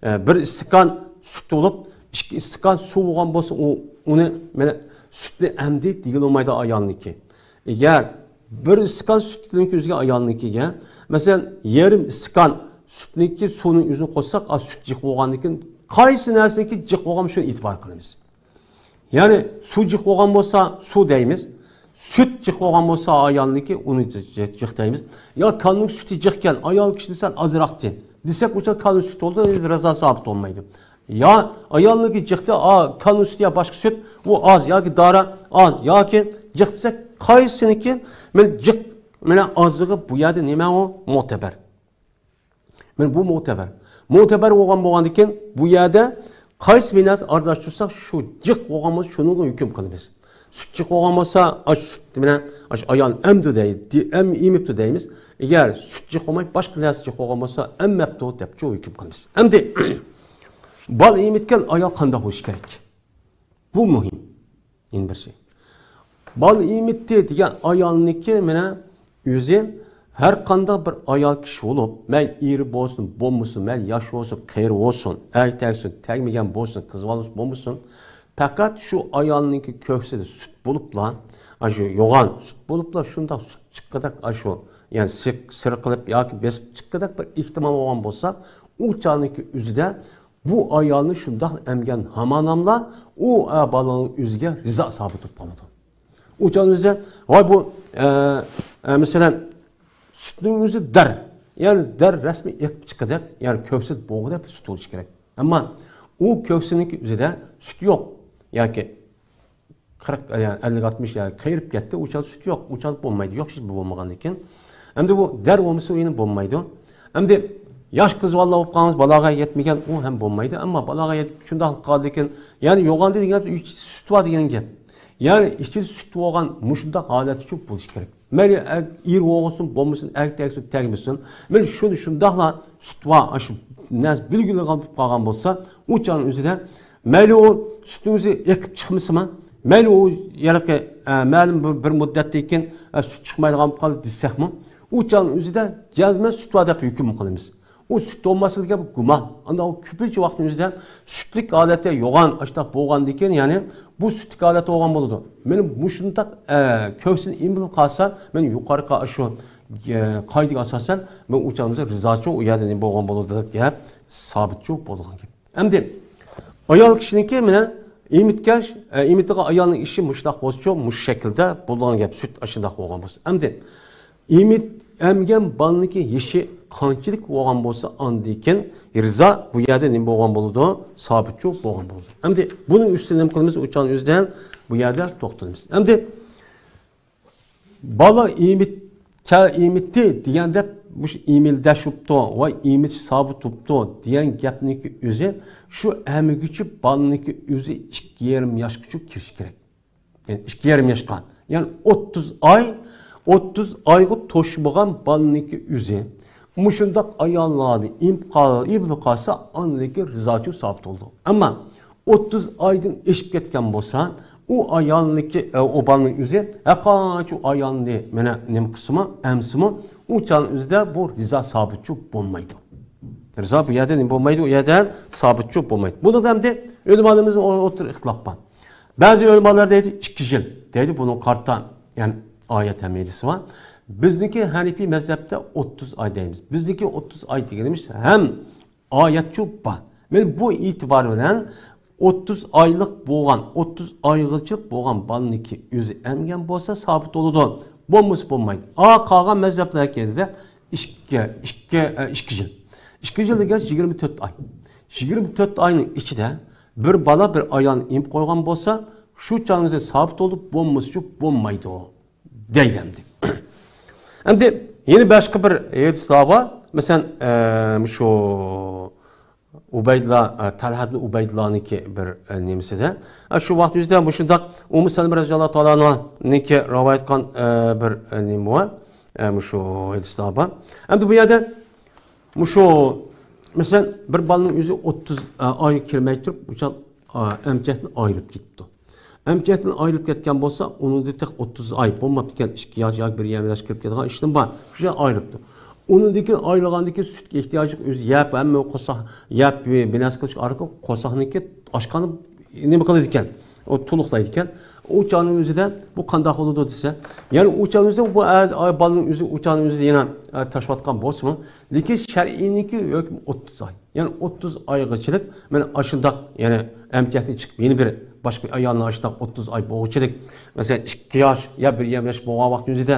ئە، بىر ئىستاكان سۈت بولۇپ، ئىككى ئىستاكان سۇ بولغان بولسا، ئۇ، ئۇنى، مانا، سۈتنى ئەمدى دېگىلى بولمايدۇ ئايالنىڭكى. ئەگەر بىر ئىستاكان سۈتنىڭكى ئۆزىگە ئايالنىڭكىگە، مەسىلەن، يېرىم ئىستاكان سۈتنىڭكى سۇنىڭ ئۆزىنى قوشساق، ئا، سۈت جىق بولغاندىن كېيىن، قايسى نەرسىنىڭكى جىق بولغان، شۇنى ئېتىبار قىلىمىز. يەنى سۇ جىق بولغان بولسا، سۇ دەيمىز. سۈت جىق بولغان بولسا، ئايالنىڭكى، ئۇنى جىق، جىق دەيمىز. يا كالىنىڭ سۈتى جىقكەن، ئايال كىشىدە سەل ئازراقتى دېسەك، ئۇ چاغ كالىنىڭ سۈتى بولدى، رىزا سابىت بولمايدۇ. يا ئايالنىڭكى جىقتى، ئا، كالىنىڭ سۈتى يا باشقا سۈت، ئۇ ئاز ياكى دارا ئاز ياكى جىق دېسەك، قايسىنىڭكى مانا جىق، مانا ئازلىقى بۇ يەردە نېمە ئۇ؟ مۆتىبەر. مانا بۇ مۆتىبەر. مۇتەبەر بولغان بولغاندىكىن، بۇ يەردە قايسى بىر نەرسە ئارىلاشتۇرساق، شۇ جىق بولغان بولسا، شۇنىڭغا ھۆكۈم قىلىمىز. سۈت جىق بولغان بولسا، ئاش سۈت بىلەن ئاش ئايال ئەمدى دەي، دى- ئەم ئېمىپتۇ دەيمىز. ئەگەر سۈت جىق بولماي، باشقا نەرسە جىق بولغان بولسا، ئەممەپتۇ دەپ شۇ ھۆكۈم قىلىمىز. ئەمدى بالا ئېمىتكەن ئايال قانداق بولۇشى كېرەك؟ بۇ مۇھىم. يەنە بىر شەي. بالا ئېمىتتى دېگەن ئايالنىڭكى مانا ئۆزى ھەر قانداق بىر ئايال كىشى بولۇپ، مەيلى ئېرى بولسۇن، بولمىسۇن، مەيلى ياش بولسۇن، قېرى بولسۇن، ئەر تەگسۇن، تەگمىگەن بولسۇن، قىز بالا بولسۇن، بولمىسۇن، پەقەت شۇ ئايالنىڭكى كۆكسىدە سۈت بولۇپلا، ئاشۇ يوغان سۈت بولۇپلا، شۇنداق سۈت چىققۇدەك، ئاشۇ، يەنى سىق-، سىرقىلىپ ياكى بېسىپ چىققۇدەك بىر ئېھتىمال بولغان بولسا، ئۇ چاغنىڭكى ئۆزىدە بۇ ئايالنى شۇنداق ئەمگەن ھاماناملا ئۇ، ئە، بالىنىڭ ئۆزىگە رىزا سابىت بولۇپ قالىدۇ. ئۇ چاغنىڭ ئۆزىدە، ۋاي بۇ، ئە، ئە، مەسىلەن، سۈتنىڭ ئۆزى دەر، يەنى دەر رەسمىي ئېقىپ چىققۇدەك، يەنى كۆكسىدە بولغۇدەك بىر سۈت بولۇشى كېرەك. ئەمما ئۇ كۆكسىنىڭكى ئۆزىدە سۈت يوق ياكى قىرىق، يەنى ئەللىك، ئاتمىش، يەنى قېرىپ كەتتى، ئۇ چاغدا سۈت يوق، ئۇ چاغدا بولمايدۇ، يوق، ھېچ بولمىغاندىكىن. ئەمدى بۇ دەر بولمىسا، ئۇ يەنە بولمايدۇ. ئەمدى ياش قىز بالىلار بولۇپ قالغان، بالاغەت يەتمىگەن، ئۇ ھەم بولمايدۇ. ئەمما بالاغەت يېتىپ شۇنداق قالدىكىن، يەنى يوغان دېگەن گەپ، ئىچىدە سۈت بار دېگەن گەپ. يەنى ئىچىدە سۈت بولغان مۇشۇنداق ھالەتتىچۇ بولۇشى كېرەك. مەيلى ئەر، ئېرى بولغۇسۇن، بولمىسۇن، ئەر تەگسۇن، تەگمىسۇن. مەيلى شۇنى شۇنداقلا سۈت بار، ئاشۇ نەرسە بىلگۈلۈك قالغان بولسا، ئۇ چاغنىڭ ئۆزىدە مەيلى ئۇ سۈتنىڭ ئۆزى ئېقىپ چىقمىسىمۇ، مەيلى ئۇ ھېلىقى، ئە، مەلۇم بىر، بىر مۇددەتتىن كېيىن، ئە، سۈت چىقمايدىغان بولۇپ قالدى دېسەكمۇ، ئۇ چاغنىڭ ئۆزىدە جەزمەن سۈت بار دەپ ھۆكۈم قىلىمىز. ئۇ سۈت بولماسلىقى دېگەن بۇ گۇمان. ئاندىن ئۇ كۆپىنچە ۋاقىتنىڭ ئۆزىدە سۈتلۈك ھالەتتە يوغان ئاشتاق بولغاندىن كېيىن، يەنى بۇ سۈتلۈك ھالەتتە بولغان بولىدۇ. مېنىڭ مۇشۇنداق، ئە، كۆكسىنى ئېمىلىپ قالسا، مەن يۇقىرىقى ئاشۇ، ئە، قائىدىگە ئاساسەن، مەن ئۇ چاغدا رىزاچۇ ئۇ يەردە نېمە بولغان بولىدۇ دەپ گەپ، سابىتچۇ بولىدىغان گەپ. ئەمدى ئايال كىشىنىڭكى مانا ئېمىتكەن، ئە، ئېمىتىدىغان ئايالنىڭ ئىشى مۇشۇنداق بولسىچۇ، مۇشۇ شەكىلدە بولىدىغان گەپ، سۈت ئاشۇنداق بولغان بولسا. ئەمدى ئېمىت، ئەمگەن بالىنىڭكى يېشى قانچىلىك بولغان بولسا، ئاندىن كېيىن رىزا بۇ يەردە نېمە بولغان بولىدۇ؟ سابىتچۇ بولغان بولىدۇ. ئەمدى بۇنىڭ ئۈستىدە نېمە قىلىمىز؟ ئۇ چاغنىڭ ئۆزىدە بۇ يەردە توختىلىمىز. ئەمدى بالا ئېمىت-، كە-، ئېمىتتى دېگەندە، مۇشۇ ئېمىلدەش بوپتۇ ۋە ئېمىتىش سابىت بوپتۇ دېگەن گەپنىڭكى ئۆزى، شۇ ئەمگۈچى بالىنىڭكى ئۆزى ئىككى يېرىم ياشقىچە كىرىشى كېرەك. يەنى ئىككى يېرىم ياشقا. يەنى ئوتتۇز ئاي، ئوتتۇز ئايغا توشمىغان بالىنىڭكى ئۆزى مۇشۇنداق ئاياللارنى ئېمىپ قال-، ئېمىلىپ قالسا، ئاندىن كېيىن رىزاچۇ سابىت بولىدۇ. ئەمما ئوتتۇز ئايدىن ئېشىپ كەتكەن بولسا، ئۇ ئايالنىڭكى، ئە، ئۇ بالىنىڭ ئۆزى ھەرقانچە ئۇ ئايالنى مانا نېمە قىلسىمۇ، ئەمسىمۇ، ئۇ چاغنىڭ ئۆزىدە بۇ رىزا سابىتچۇ بولمايدۇ. رىزا بۇ يەردە نېمە بولمايدۇ؟ ئۇ يەردە سابىتچۇ بولمايدۇ. بۇنىڭدا ئەمدى ئۆلىمالىرىمىزنىڭ ئو-، ئوتتۇرا ئىختىلاپ بار. بەزى ئۆلىمالار دەيدۇ، ئىككى يىل دەيدۇ، بۇنىڭ قارىتا، يەنى ئايەت ھەم ھەدىسى بار. بىزنىڭكى ھەنىپىي مەزھەپتە ئوتتۇز ئاي دەيمىز. بىزنىڭكى ئوتتۇز ئاي دېگىنىمىز ھەم ئايەتچۇ بار. مانا بۇ ئېتىبار بىلەن ئوتتۇز ئايلىق بولغان، ئوتتۇز ئايغىچىلىق بولغان بالىنىڭكى ئۆزى ئەمگەن بولسا سابىت بولىدۇ. بولمىسا بولمايدۇ. ئا، قالغان مەزھەپلەرگە كەلسە، ئىككى، ئىككى، ئە، ئىككى يىل. ئىككى يىل دېگەن يىگىرمە تۆت ئاي. يىگىرمە تۆت ئاينىڭ ئىچىدە بىر بالا، بىر ئايالنى ئېمىپ قويغان بولسا، شۇ چاغنىڭ ئۆزىدە سابىت بولۇپ، بولمىسىچۇ بولمايدۇ. دەيدۇ ئەمدى. ئەمدى يەنە باشقا بىر ھەدىسلەر بار. مەسىلەن، ئە، شۇ ئۇبەيدۇللا، ئە، تەلھە ئىبنى ئۇبەيدۇللانىڭكى بىر، ئە، نېمىسىدە. ئە، شۇ ۋاقىت يۈزىدە مۇشۇنداق ئۇممۇ سەلەمە رەزىياللاھۇ تائالا ئەنھانىڭكى رىۋايەت قىلغان، ئە، بىر، ئە، نېمە بار. ئە، مۇشۇ ھەدىسلەر بار. ئەمدى بۇ يەردە مۇشۇ، مەسىلەن، بىر بالىنىڭ ئۆزى ئوتتۇز، ئە، ئايغا كىرمەي تۇرۇپ، ئۇ چاغ، ئە، ئەمچەكتىن ئايرىلىپ كېتىپتۇ. ئەمچەكتىن ئايرىلىپ كەتكەن بولسا، ئۇنىڭدا تېخى ئوتتۇز ئاي بولماپتىكەن، ئىككى ياش ياكى بىر يېرىم ياش كىرىپ كېتىدىغان ئىشتىن بار. شۇ يەر ئايرىلىپتۇ. ئۇنىڭدىن كېيىن ئايرىلغاندىن كېيىن سۈتكە ئېھتىياجلىق ئۆزى يەپ، ھەممە قورساق يەپ، بىر نەرسە قىلىش ئارقىلىق قورساقنىڭكى ئاشقاندا نېمە قىلىدىكەن؟ ئۇ تولۇقلايدىكەن. ئۇ چاغنىڭ ئۆزىدە بۇ قانداق بولىدۇ دېسە، يەنى ئۇ چاغنىڭ ئۆزىدە بۇ ئە-، ئە-، بالىنىڭ ئۆزى ئۇ چاغنىڭ ئۆزىدە يەنە، ئە، تاشلاۋاتقان بولسىمۇ، لېكىن شەرئىينىڭكى ھۆكمى ئوتتۇز ئاي. يەنى ئوتتۇز ئايغىچىلىك مانا ئاشۇنداق، يەنى ئەمچەكتىن چىقىپ يەنە بىر باشقا ئايالنى ئاشۇنداق ئوتتۇز ئاي بولغۇچىلىك، مەسىلەن، ئىككى ياش يا بىر يېرىم ياش بولغان ۋاقىتنىڭ ئۆزىدە،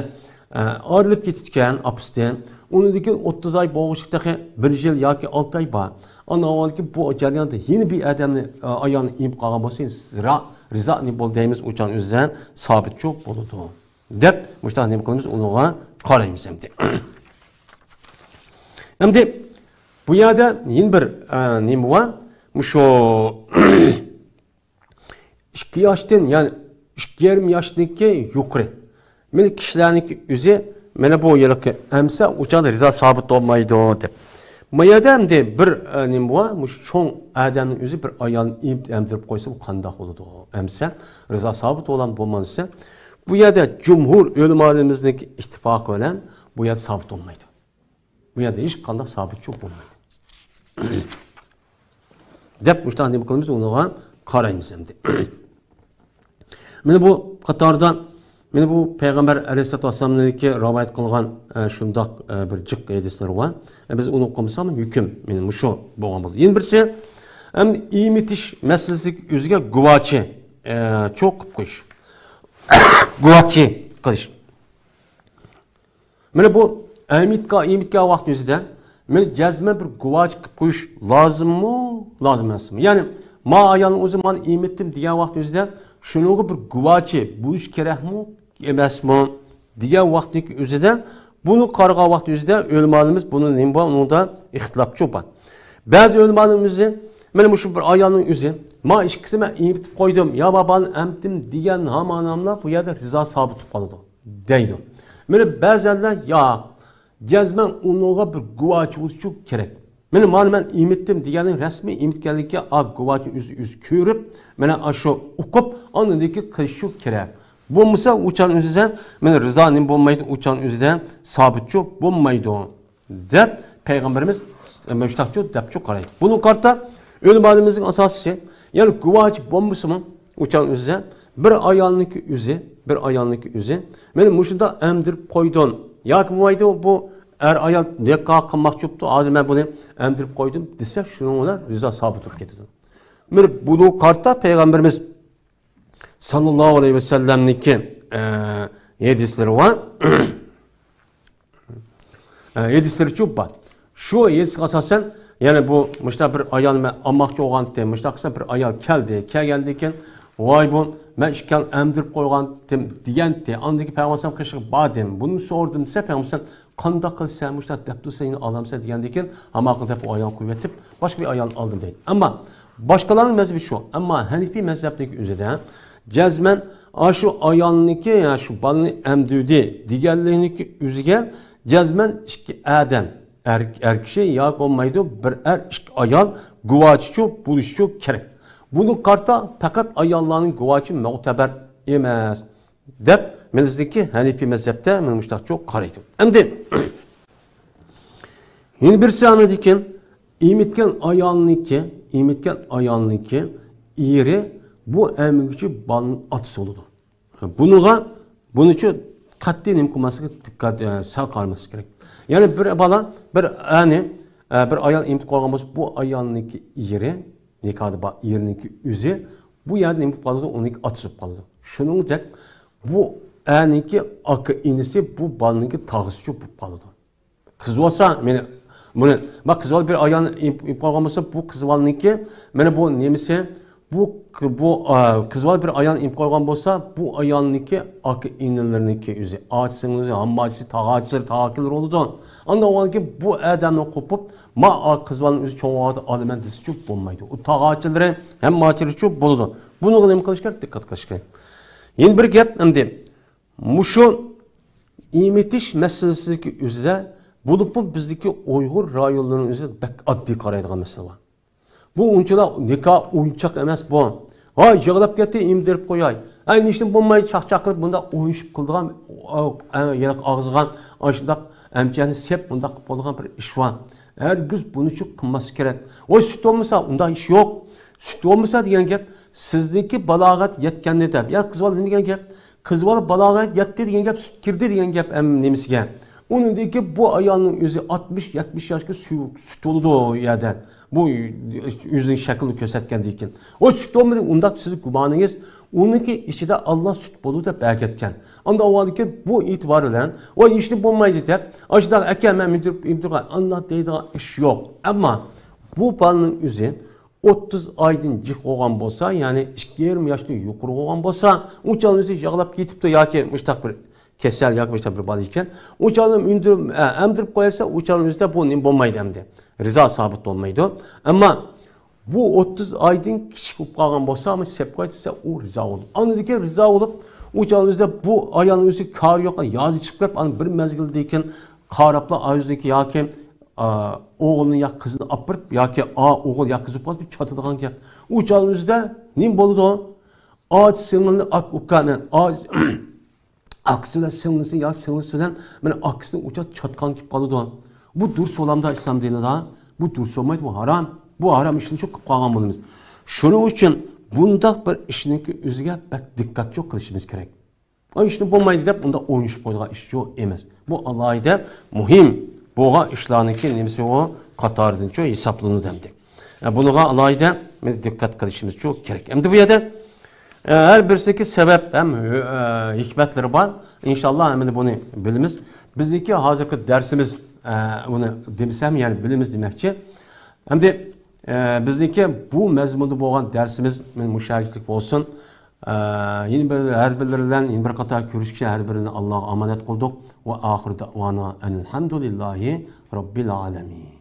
ئە، ئايرىلىپ كېتىپتىكەن ئاپىسىدىن. ئۇنىڭدىن كېيىن ئوتتۇز ئاي بولغۇچىلىك تېخى بىر يىل ياكى ئالتە ئاي بار. ئاندىن كېيىن بۇ جەرياندا يەنە بىر ئادەمنى، ئە، ئايالنى ئېمىپ قالغان بولسا، را-، رىزا نېمە بولدى دەيمىز، ئۇ چاغنىڭ ئۆزىدە سابىتچۇ بولىدۇ. دەپ، مۇشۇنداق نېمە قىلىمىز، ئۇنىڭغا قارايمىز ئەمدى. ئەمدى بۇ يەردە يەنە بىر، ئە، نېمە بار؟ مۇشۇ ئىككى ياشتىن، يەنى ئىككى يېرىم ياشتىكى يۇقىرى. مانا كىشىلەرنىڭكى ئۆزى، مانا بۇ يىلقى ئەمسە ئۇچان رىزا سابىت بولمايدۇ دەپ. ما يەردە ئەمدى بىر، ئە، نېمە بار؟ مۇشۇ چوڭ ئادەمنىڭ ئۆزى بىر ئايالنى ئېمىپ ئەمدۈرۈپ قويسا، بۇ قانداق بولىدۇ؟ ئەمسە رىزا سابىت بولام بولمىسا، بۇ يەردە جۇمھۇر ئۆلىمالىرىمىزنىڭ ئىتتىپاقى بىلەن بۇ يەردە سابىت بولمايدۇ. بۇ يەردە ھېچقانداق سابىتچۇ بولمايدۇ. دەپ مۇشۇنداق نېمە قىلىمىز، ئۇنىڭغا قارايمىز ئەمدى. مانا بۇ قاتاردا، مانا بۇ پەيغەمبەر ئەلەيھىسسالاتۇ ۋەسسالامنىڭكى رىۋايەت قىلغان، ئە، شۇنداق، ئە، بىر جىق ھەدىسلىرى بار. ئە، بىز ئۇنى ئوقۇمىساق ھۆكۈم مانا مۇشۇ بولغان بولىدۇ. يەنە بىرسى، ئەمدى ئېمىتىش مەسىلىسىدىكى ئۆزىگە گۇۋاچى، ئە، چوق قىلىپ قويۇش. گۇۋاچى قىلىش. مانا بۇ ئېمىتكە، ئېمىتكەن ۋاقىت ئۆزىدە، مانا جەزمەن بىر گۇۋاچى قىلىپ قويۇش لازىممۇ، لازىم ئەمەسمۇ؟ يەنى، ما ئايالنىڭ ئۆزى مانا ئېمىتتىم دېگەن ۋاقىت ئۆزىدە، شۇنىڭغا بىر گۇۋاچى بولۇش كېرەكمۇ، ئەمەسمۇ دېگەن ۋاقىتنىڭ ئۆزىدە، بۇنى قارىغان ۋاقىت ئۆزىدە ئۆلىمالىرىمىز بۇنى نېمە بار، ئۇنىڭدا ئىختىلاپچۇ بار. بەزى ئۆلىمالىرىمىز، مانا مۇشۇ بىر ئايالنىڭ ئۆزى، ما ئىككىسى مەن ئېمىتىپ قويدۇم، يا بالىنى ئەمدىم دېگەن ھامان ھاملا بۇ يەردە رىزا سابىت بولۇپ قالىدۇ. دەيدۇ. مانا بەزەنلەر ياق، جەزمەن ئۇنىڭغا بىر گۇۋاچى بولۇشى كېرەك. مانا، مانا مەن ئېمىتتىم دېگەننىڭ رەسمىي ئېمىتكەنلىكى ئا گۇۋاچىنى ئۆزى، ئۆزى كۆرۈپ، مانا ئاشۇ ئوقۇپ، ئاندىن كېيىن قىلىشى كېرەك. بولمىسا ئۇ چاغنىڭ ئۆزىدە مانا رىزا نېمە بولمايدۇ، ئۇ چاغنىڭ ئۆزىدە سابىتچۇ بولمايدۇ. دەپ پەيغەمبىرىمىز مۇشتاقچۇ دەپچۇ قارايدۇ. بۇنىڭغا قارىتا ئۆلىمالىرىمىزنىڭ ئاساسىي، يەنى گۇۋاچى بولمىسىمۇ، ئۇچان ئۆزى، بىر ئايالنىڭكى ئۆزى، بىر ئايالنىڭكى ئۆزى، مانا مۇشۇنداق ئەمدۈرۈپ قويدۇم ياكى بولمايدۇ، بۇ ئەر ئايال نىكاھ قىلماقچى بوپتۇ، ھازىر مەن بۇنى ئەمدۈرۈپ قويدۇم دېسە، شۇنىڭ بىلەن رىزا سابىت بولۇپ كېتىدۇ. بىر بۇنىڭغا قارىتا پەيغەمبىرىمىز ساللاللاھۇ ئەلەيھى ۋەسەللەمنىڭكى، ئە، ھەدىسلىرى بار. ئە، ھەدىسلىرىچۇ بار. شۇ ھەدىسكە ئاساسەن، يەنى بۇ مۇشۇنداق بىر ئايال مەن ئالماقچى بولغانتىم، مۇشۇنداق قىلسام بىر ئايال كەلدى، كەلگەندىن كېيىن، ۋاي بۇ مەن ئىككىنى ئەمدۈرۈپ قويغانتىم دېگەنتى، ئاندىن كېيىن پەيغەمبەر قېشىغا باردىم، بۇنى سورىدىم دېسە، پەيغەمبەر قانداق قىلسا مۇشۇنداق دەپ تۇرسا يەنە ئالامسەن دېگەندىن كېيىن، ھاماقىن دەپ ئۇ ئايالنى قويۇۋېتىپ، باشقا بىر ئايال ئالدىم دەيدۇ. ئەمما باشقىلارنىڭ مەزھىپى شۇ. ئەمما ھەنىپىي مەزھەپنىڭكى ئۆزىدە جەزمەن ئاشۇ ئايالنىڭكى، يا شۇ بالىنى ئەمدۈردى دېگەنلىكنىڭكى ئۆزىگە جەزمەن ئىككى ئادەم، ئەر، ئەر كىشى ياكى بولمايدۇ، بىر ئەر، ئىككى ئايال گۇۋاچىچۇ بولۇشىچۇ كېرەك. بۇنىڭغا قارىتا پەقەت ئاياللارنىڭ گۇۋاچى مۇتەبەر ئەمەس. دەپ، مەن بىزنىڭكى ھەنىپىي مەزھەپتە مانا مۇشۇنداقچۇ قارايدۇ. ئەمدى يەنە بىرسى ئاندىن كېيىن ئېمىتكەن ئايالنىڭكى، ئېمىتكەن ئايالنىڭكى ئېرى بۇ ئەمگۈچى بالىنىڭ ئاتىسى بولىدۇ. بۇنىڭغا، بۇنىچۇ قەتئىي نېمە قىلماسلىق، دىققەت، ئە، سەل قارىماسلىق كېرەك. يەنى بىر بالا، بىر ئەرنى، ئە، بىر ئايال ئېمىتىپ قويغان بولسا، بۇ ئايالنىڭكى ئېرى، نىكاھدا بار ئېرىنىڭكى ئۆزى بۇ يەردە نېمە بولۇپ قالىدۇ؟ ئۇنىڭكى ئاتىسى بولۇپ قالىدۇ. شۇنىڭدەك بۇ ئەرنىڭكى ئاكا ئىنىسى بۇ بالىنىڭكى تاغىسىچۇ بولۇپ قالىدۇ. قىز بولسا، مېنى، بۇنى، ما قىز بالا بىر ئايالنى ئېمىپ، ئېمىپ قويغان بولسا، بۇ قىز بالىنىڭكى، مانا بۇ نېمىسى، بۇ، بۇ، ئا، قىز بالا بىر ئايالنى ئېمىپ قويغان بولسا، بۇ ئايالنىڭكى ئاكا ئىنىلىرىنىڭكى ئۆزى، ئاچا سىڭلىسى، ھامماچىسى، تاغاچىلىرى، تاغاكىلىرى بولىدۇ. ئاندىن ئۇنىڭكى بۇ ئادەمنى قوپۇپ، ما، ئا، قىز بالىنىڭ ئۆزى چوڭ ۋاقىت ئالىمەن دېسىچۇ بولمايدۇ. ئۇ تاغاچىلىرى، ھامماچىلىرىچۇ بولىدۇ. بۇنىڭغا نېمە قىلىش كېرەك؟ دىققەت قىلىش كېرەك. يەنە بىر گەپ ئەمدى. مۇشۇ ئېمىتىش مەسىلىسىدىكى ئۆزىدە، بولۇپمۇ بىزدىكى ئۇيغۇر رايونلىرىنىڭ ئۆزىدە بەك ئاددىي قارايدىغان مەسىلە بار. بۇ ئۇنچىلا نىكاھ ئويۇنچاق ئەمەس بۇ. ھاي، يىغلاپ كەتتى، ئېمدۈرۈپ قوياي. ھەي، نېمىشتىن بولماي چاقچاق قىلىپ بۇنداق ئويۇشۇپ قىلىدىغان، ئا، ئا، ياق ئاغزىغا ئاشۇنداق ئەمچەكنى سېپ بۇنداق قىلىپ بولىدىغان بىر ئىش بار. ھەرگىز بۇنىچۇ قىلماسلىق كېرەك. ۋاي، سۈت بولمىسا، ئۇنداق ئىش يوق. سۈت بولمىسا دېگەن گەپ، سىزنىڭكى بالاغەت يەتكەننى دەپ. يا قىز بالا نېمە دېگەن گەپ؟ قىز بالا بالاغەت يەتتى دېگەن گەپ، سۈت كىردى دېگەن گەپ، ئەم، نېمىسىگە؟ ئۇنىڭدىن كېيىن بۇ ئايالنىڭ ئۆزى ئاتمىش، يەتمىش ياشقا سۈ-، سۈت بولىدۇ ئۇ يەردە. بۇ ئۆزىنىڭ شەكلىنى كۆرسەتكەندىن كېيىن. ئۇ سۈت بولمىدى، ئۇنداق سىزنىڭ گۇمانىڭىز، ئۇنىڭكى ئىچىدە ئاللا سۈت بولىدۇ دەپ ئەكەتكەن. ئاندىن ئاۋۋالدىكى بۇ ئېتىبار بىلەن، ۋاي، ھېچنېمە بولمايدۇ دەپ، ئاشۇنداق ئەكەل، مەن مىندۈرۈپ، ئېمدۈرۈپ، ئانداق دەيدىغان ئىش يوق. ئەمما بۇ بالىنىڭ ئۆزى ئوتتۇز ئايدىن جىق بولغان بولسا، يەنى ئىككى يېرىم ياشتىن يۇقىرى بولغان بولسا، ئۇ چاغنىڭ ئۆزى يىغلاپ كېتىپتۇ ياكى مۇشۇنداق بىر كېسەل ياكى مۇشۇنداق بىر بالا ئىكەن، ئۇ چاغنى ئۈندۈرۈپ، ئە، ئەمدۈرۈپ قويسا، ئۇ چاغنىڭ ئۆزىدە بۇ نېمە بولمايدۇ ئەمدى. رىزا سابىت بولمايدۇ. ئەمما بۇ ئوتتۇز ئايدىن كىچىك بولۇپ قالغان بولسا، ئەمما سەپكە دېسە، ئۇ رىزا بولىدۇ. ئاندىن كېيىن رىزا بولۇپ، ئۇ چاغنىڭ ئۆزىدە بۇ ئايالنىڭ ئۆزى كارى يوق، يادى چىقىپ كېلىپ، ئاندىن بىر مەزگىلدىن كېيىن قاراپلا ئۆزىنىڭكى ياكى، ئا، ئوغلىنى يا قىزىنى ئاپىرىپ، ياكى ئا، ئوغۇل يا قىز بولۇپ قالسا، بۇ چاتىدىغان گەپ. ئۇ چاغنىڭ ئۆزىدە نېمە بولىدۇ؟ ئاچا سىڭىلنى ئاك ئۇكانى، ئاچا ئاكىسى بىلەن سىڭلىسى يا سىڭلىسى بىلەن مانا ئاكىسىنى ئۇچا چاتقان كېلىپ قالىدۇ. بۇ دۇرۇس بولامدا ئىسلام دىنىدا؟ بۇ دۇرۇس بولمايدۇ، بۇ ھارام. بۇ ھارام ئىشنى شۇ قىلىپ قالغان بولىمىز. شۇنىڭ ئۈچۈن بۇنداق بىر ئىشنىڭكى ئۆزىگە بەك دىققەتچى قىلىشىمىز كېرەك. ئاي ئىشنى بولمايدۇ دەپ ئۇنداق ئوينىشىپ قويىدىغان ئىشچۇ ئەمەس. بۇ ئالاھىدە مۇھىم بولغان ئىشلارنىڭكى نېمىسى ئۇ قاتارىدىنچۇ ھېسابلىنىدۇ ئەمدى. ئە، بۇنىڭغا ئالاھىدە دىققەت قىلىشىمىزچۇ كېرەك. ئەمدى بۇ يەردە، ئە، ھەر بىرسىدىكى سەۋەب ھەم، ئە، ھېكمەتلىرى بار. ئىنشاللا ھەممىنى بۇنى بىلىمىز. بىزنىڭكى ھازىرقى دەرسىمىز، ئە، ئۇنى دېمىسەم، يەنى بىلىمىز دېمەكچى. ئەمدى، ئە، بىزنىڭكى بۇ مەزمۇندا بولغان دەرسىمىز مانا مۇشۇ يەرلىك بولسۇن. ئە، يەنە بىر، ھەر بىرلىرى بىلەن يەنە بىر قاتار كۆرۈشكىچە ھەر بىرىنى ئاللاغا ئامانەت قىلدۇق. ۋە ئاخىر دەۋانا ئەنىلھەمدۇلىللاھى رەببىل ئالەمىن.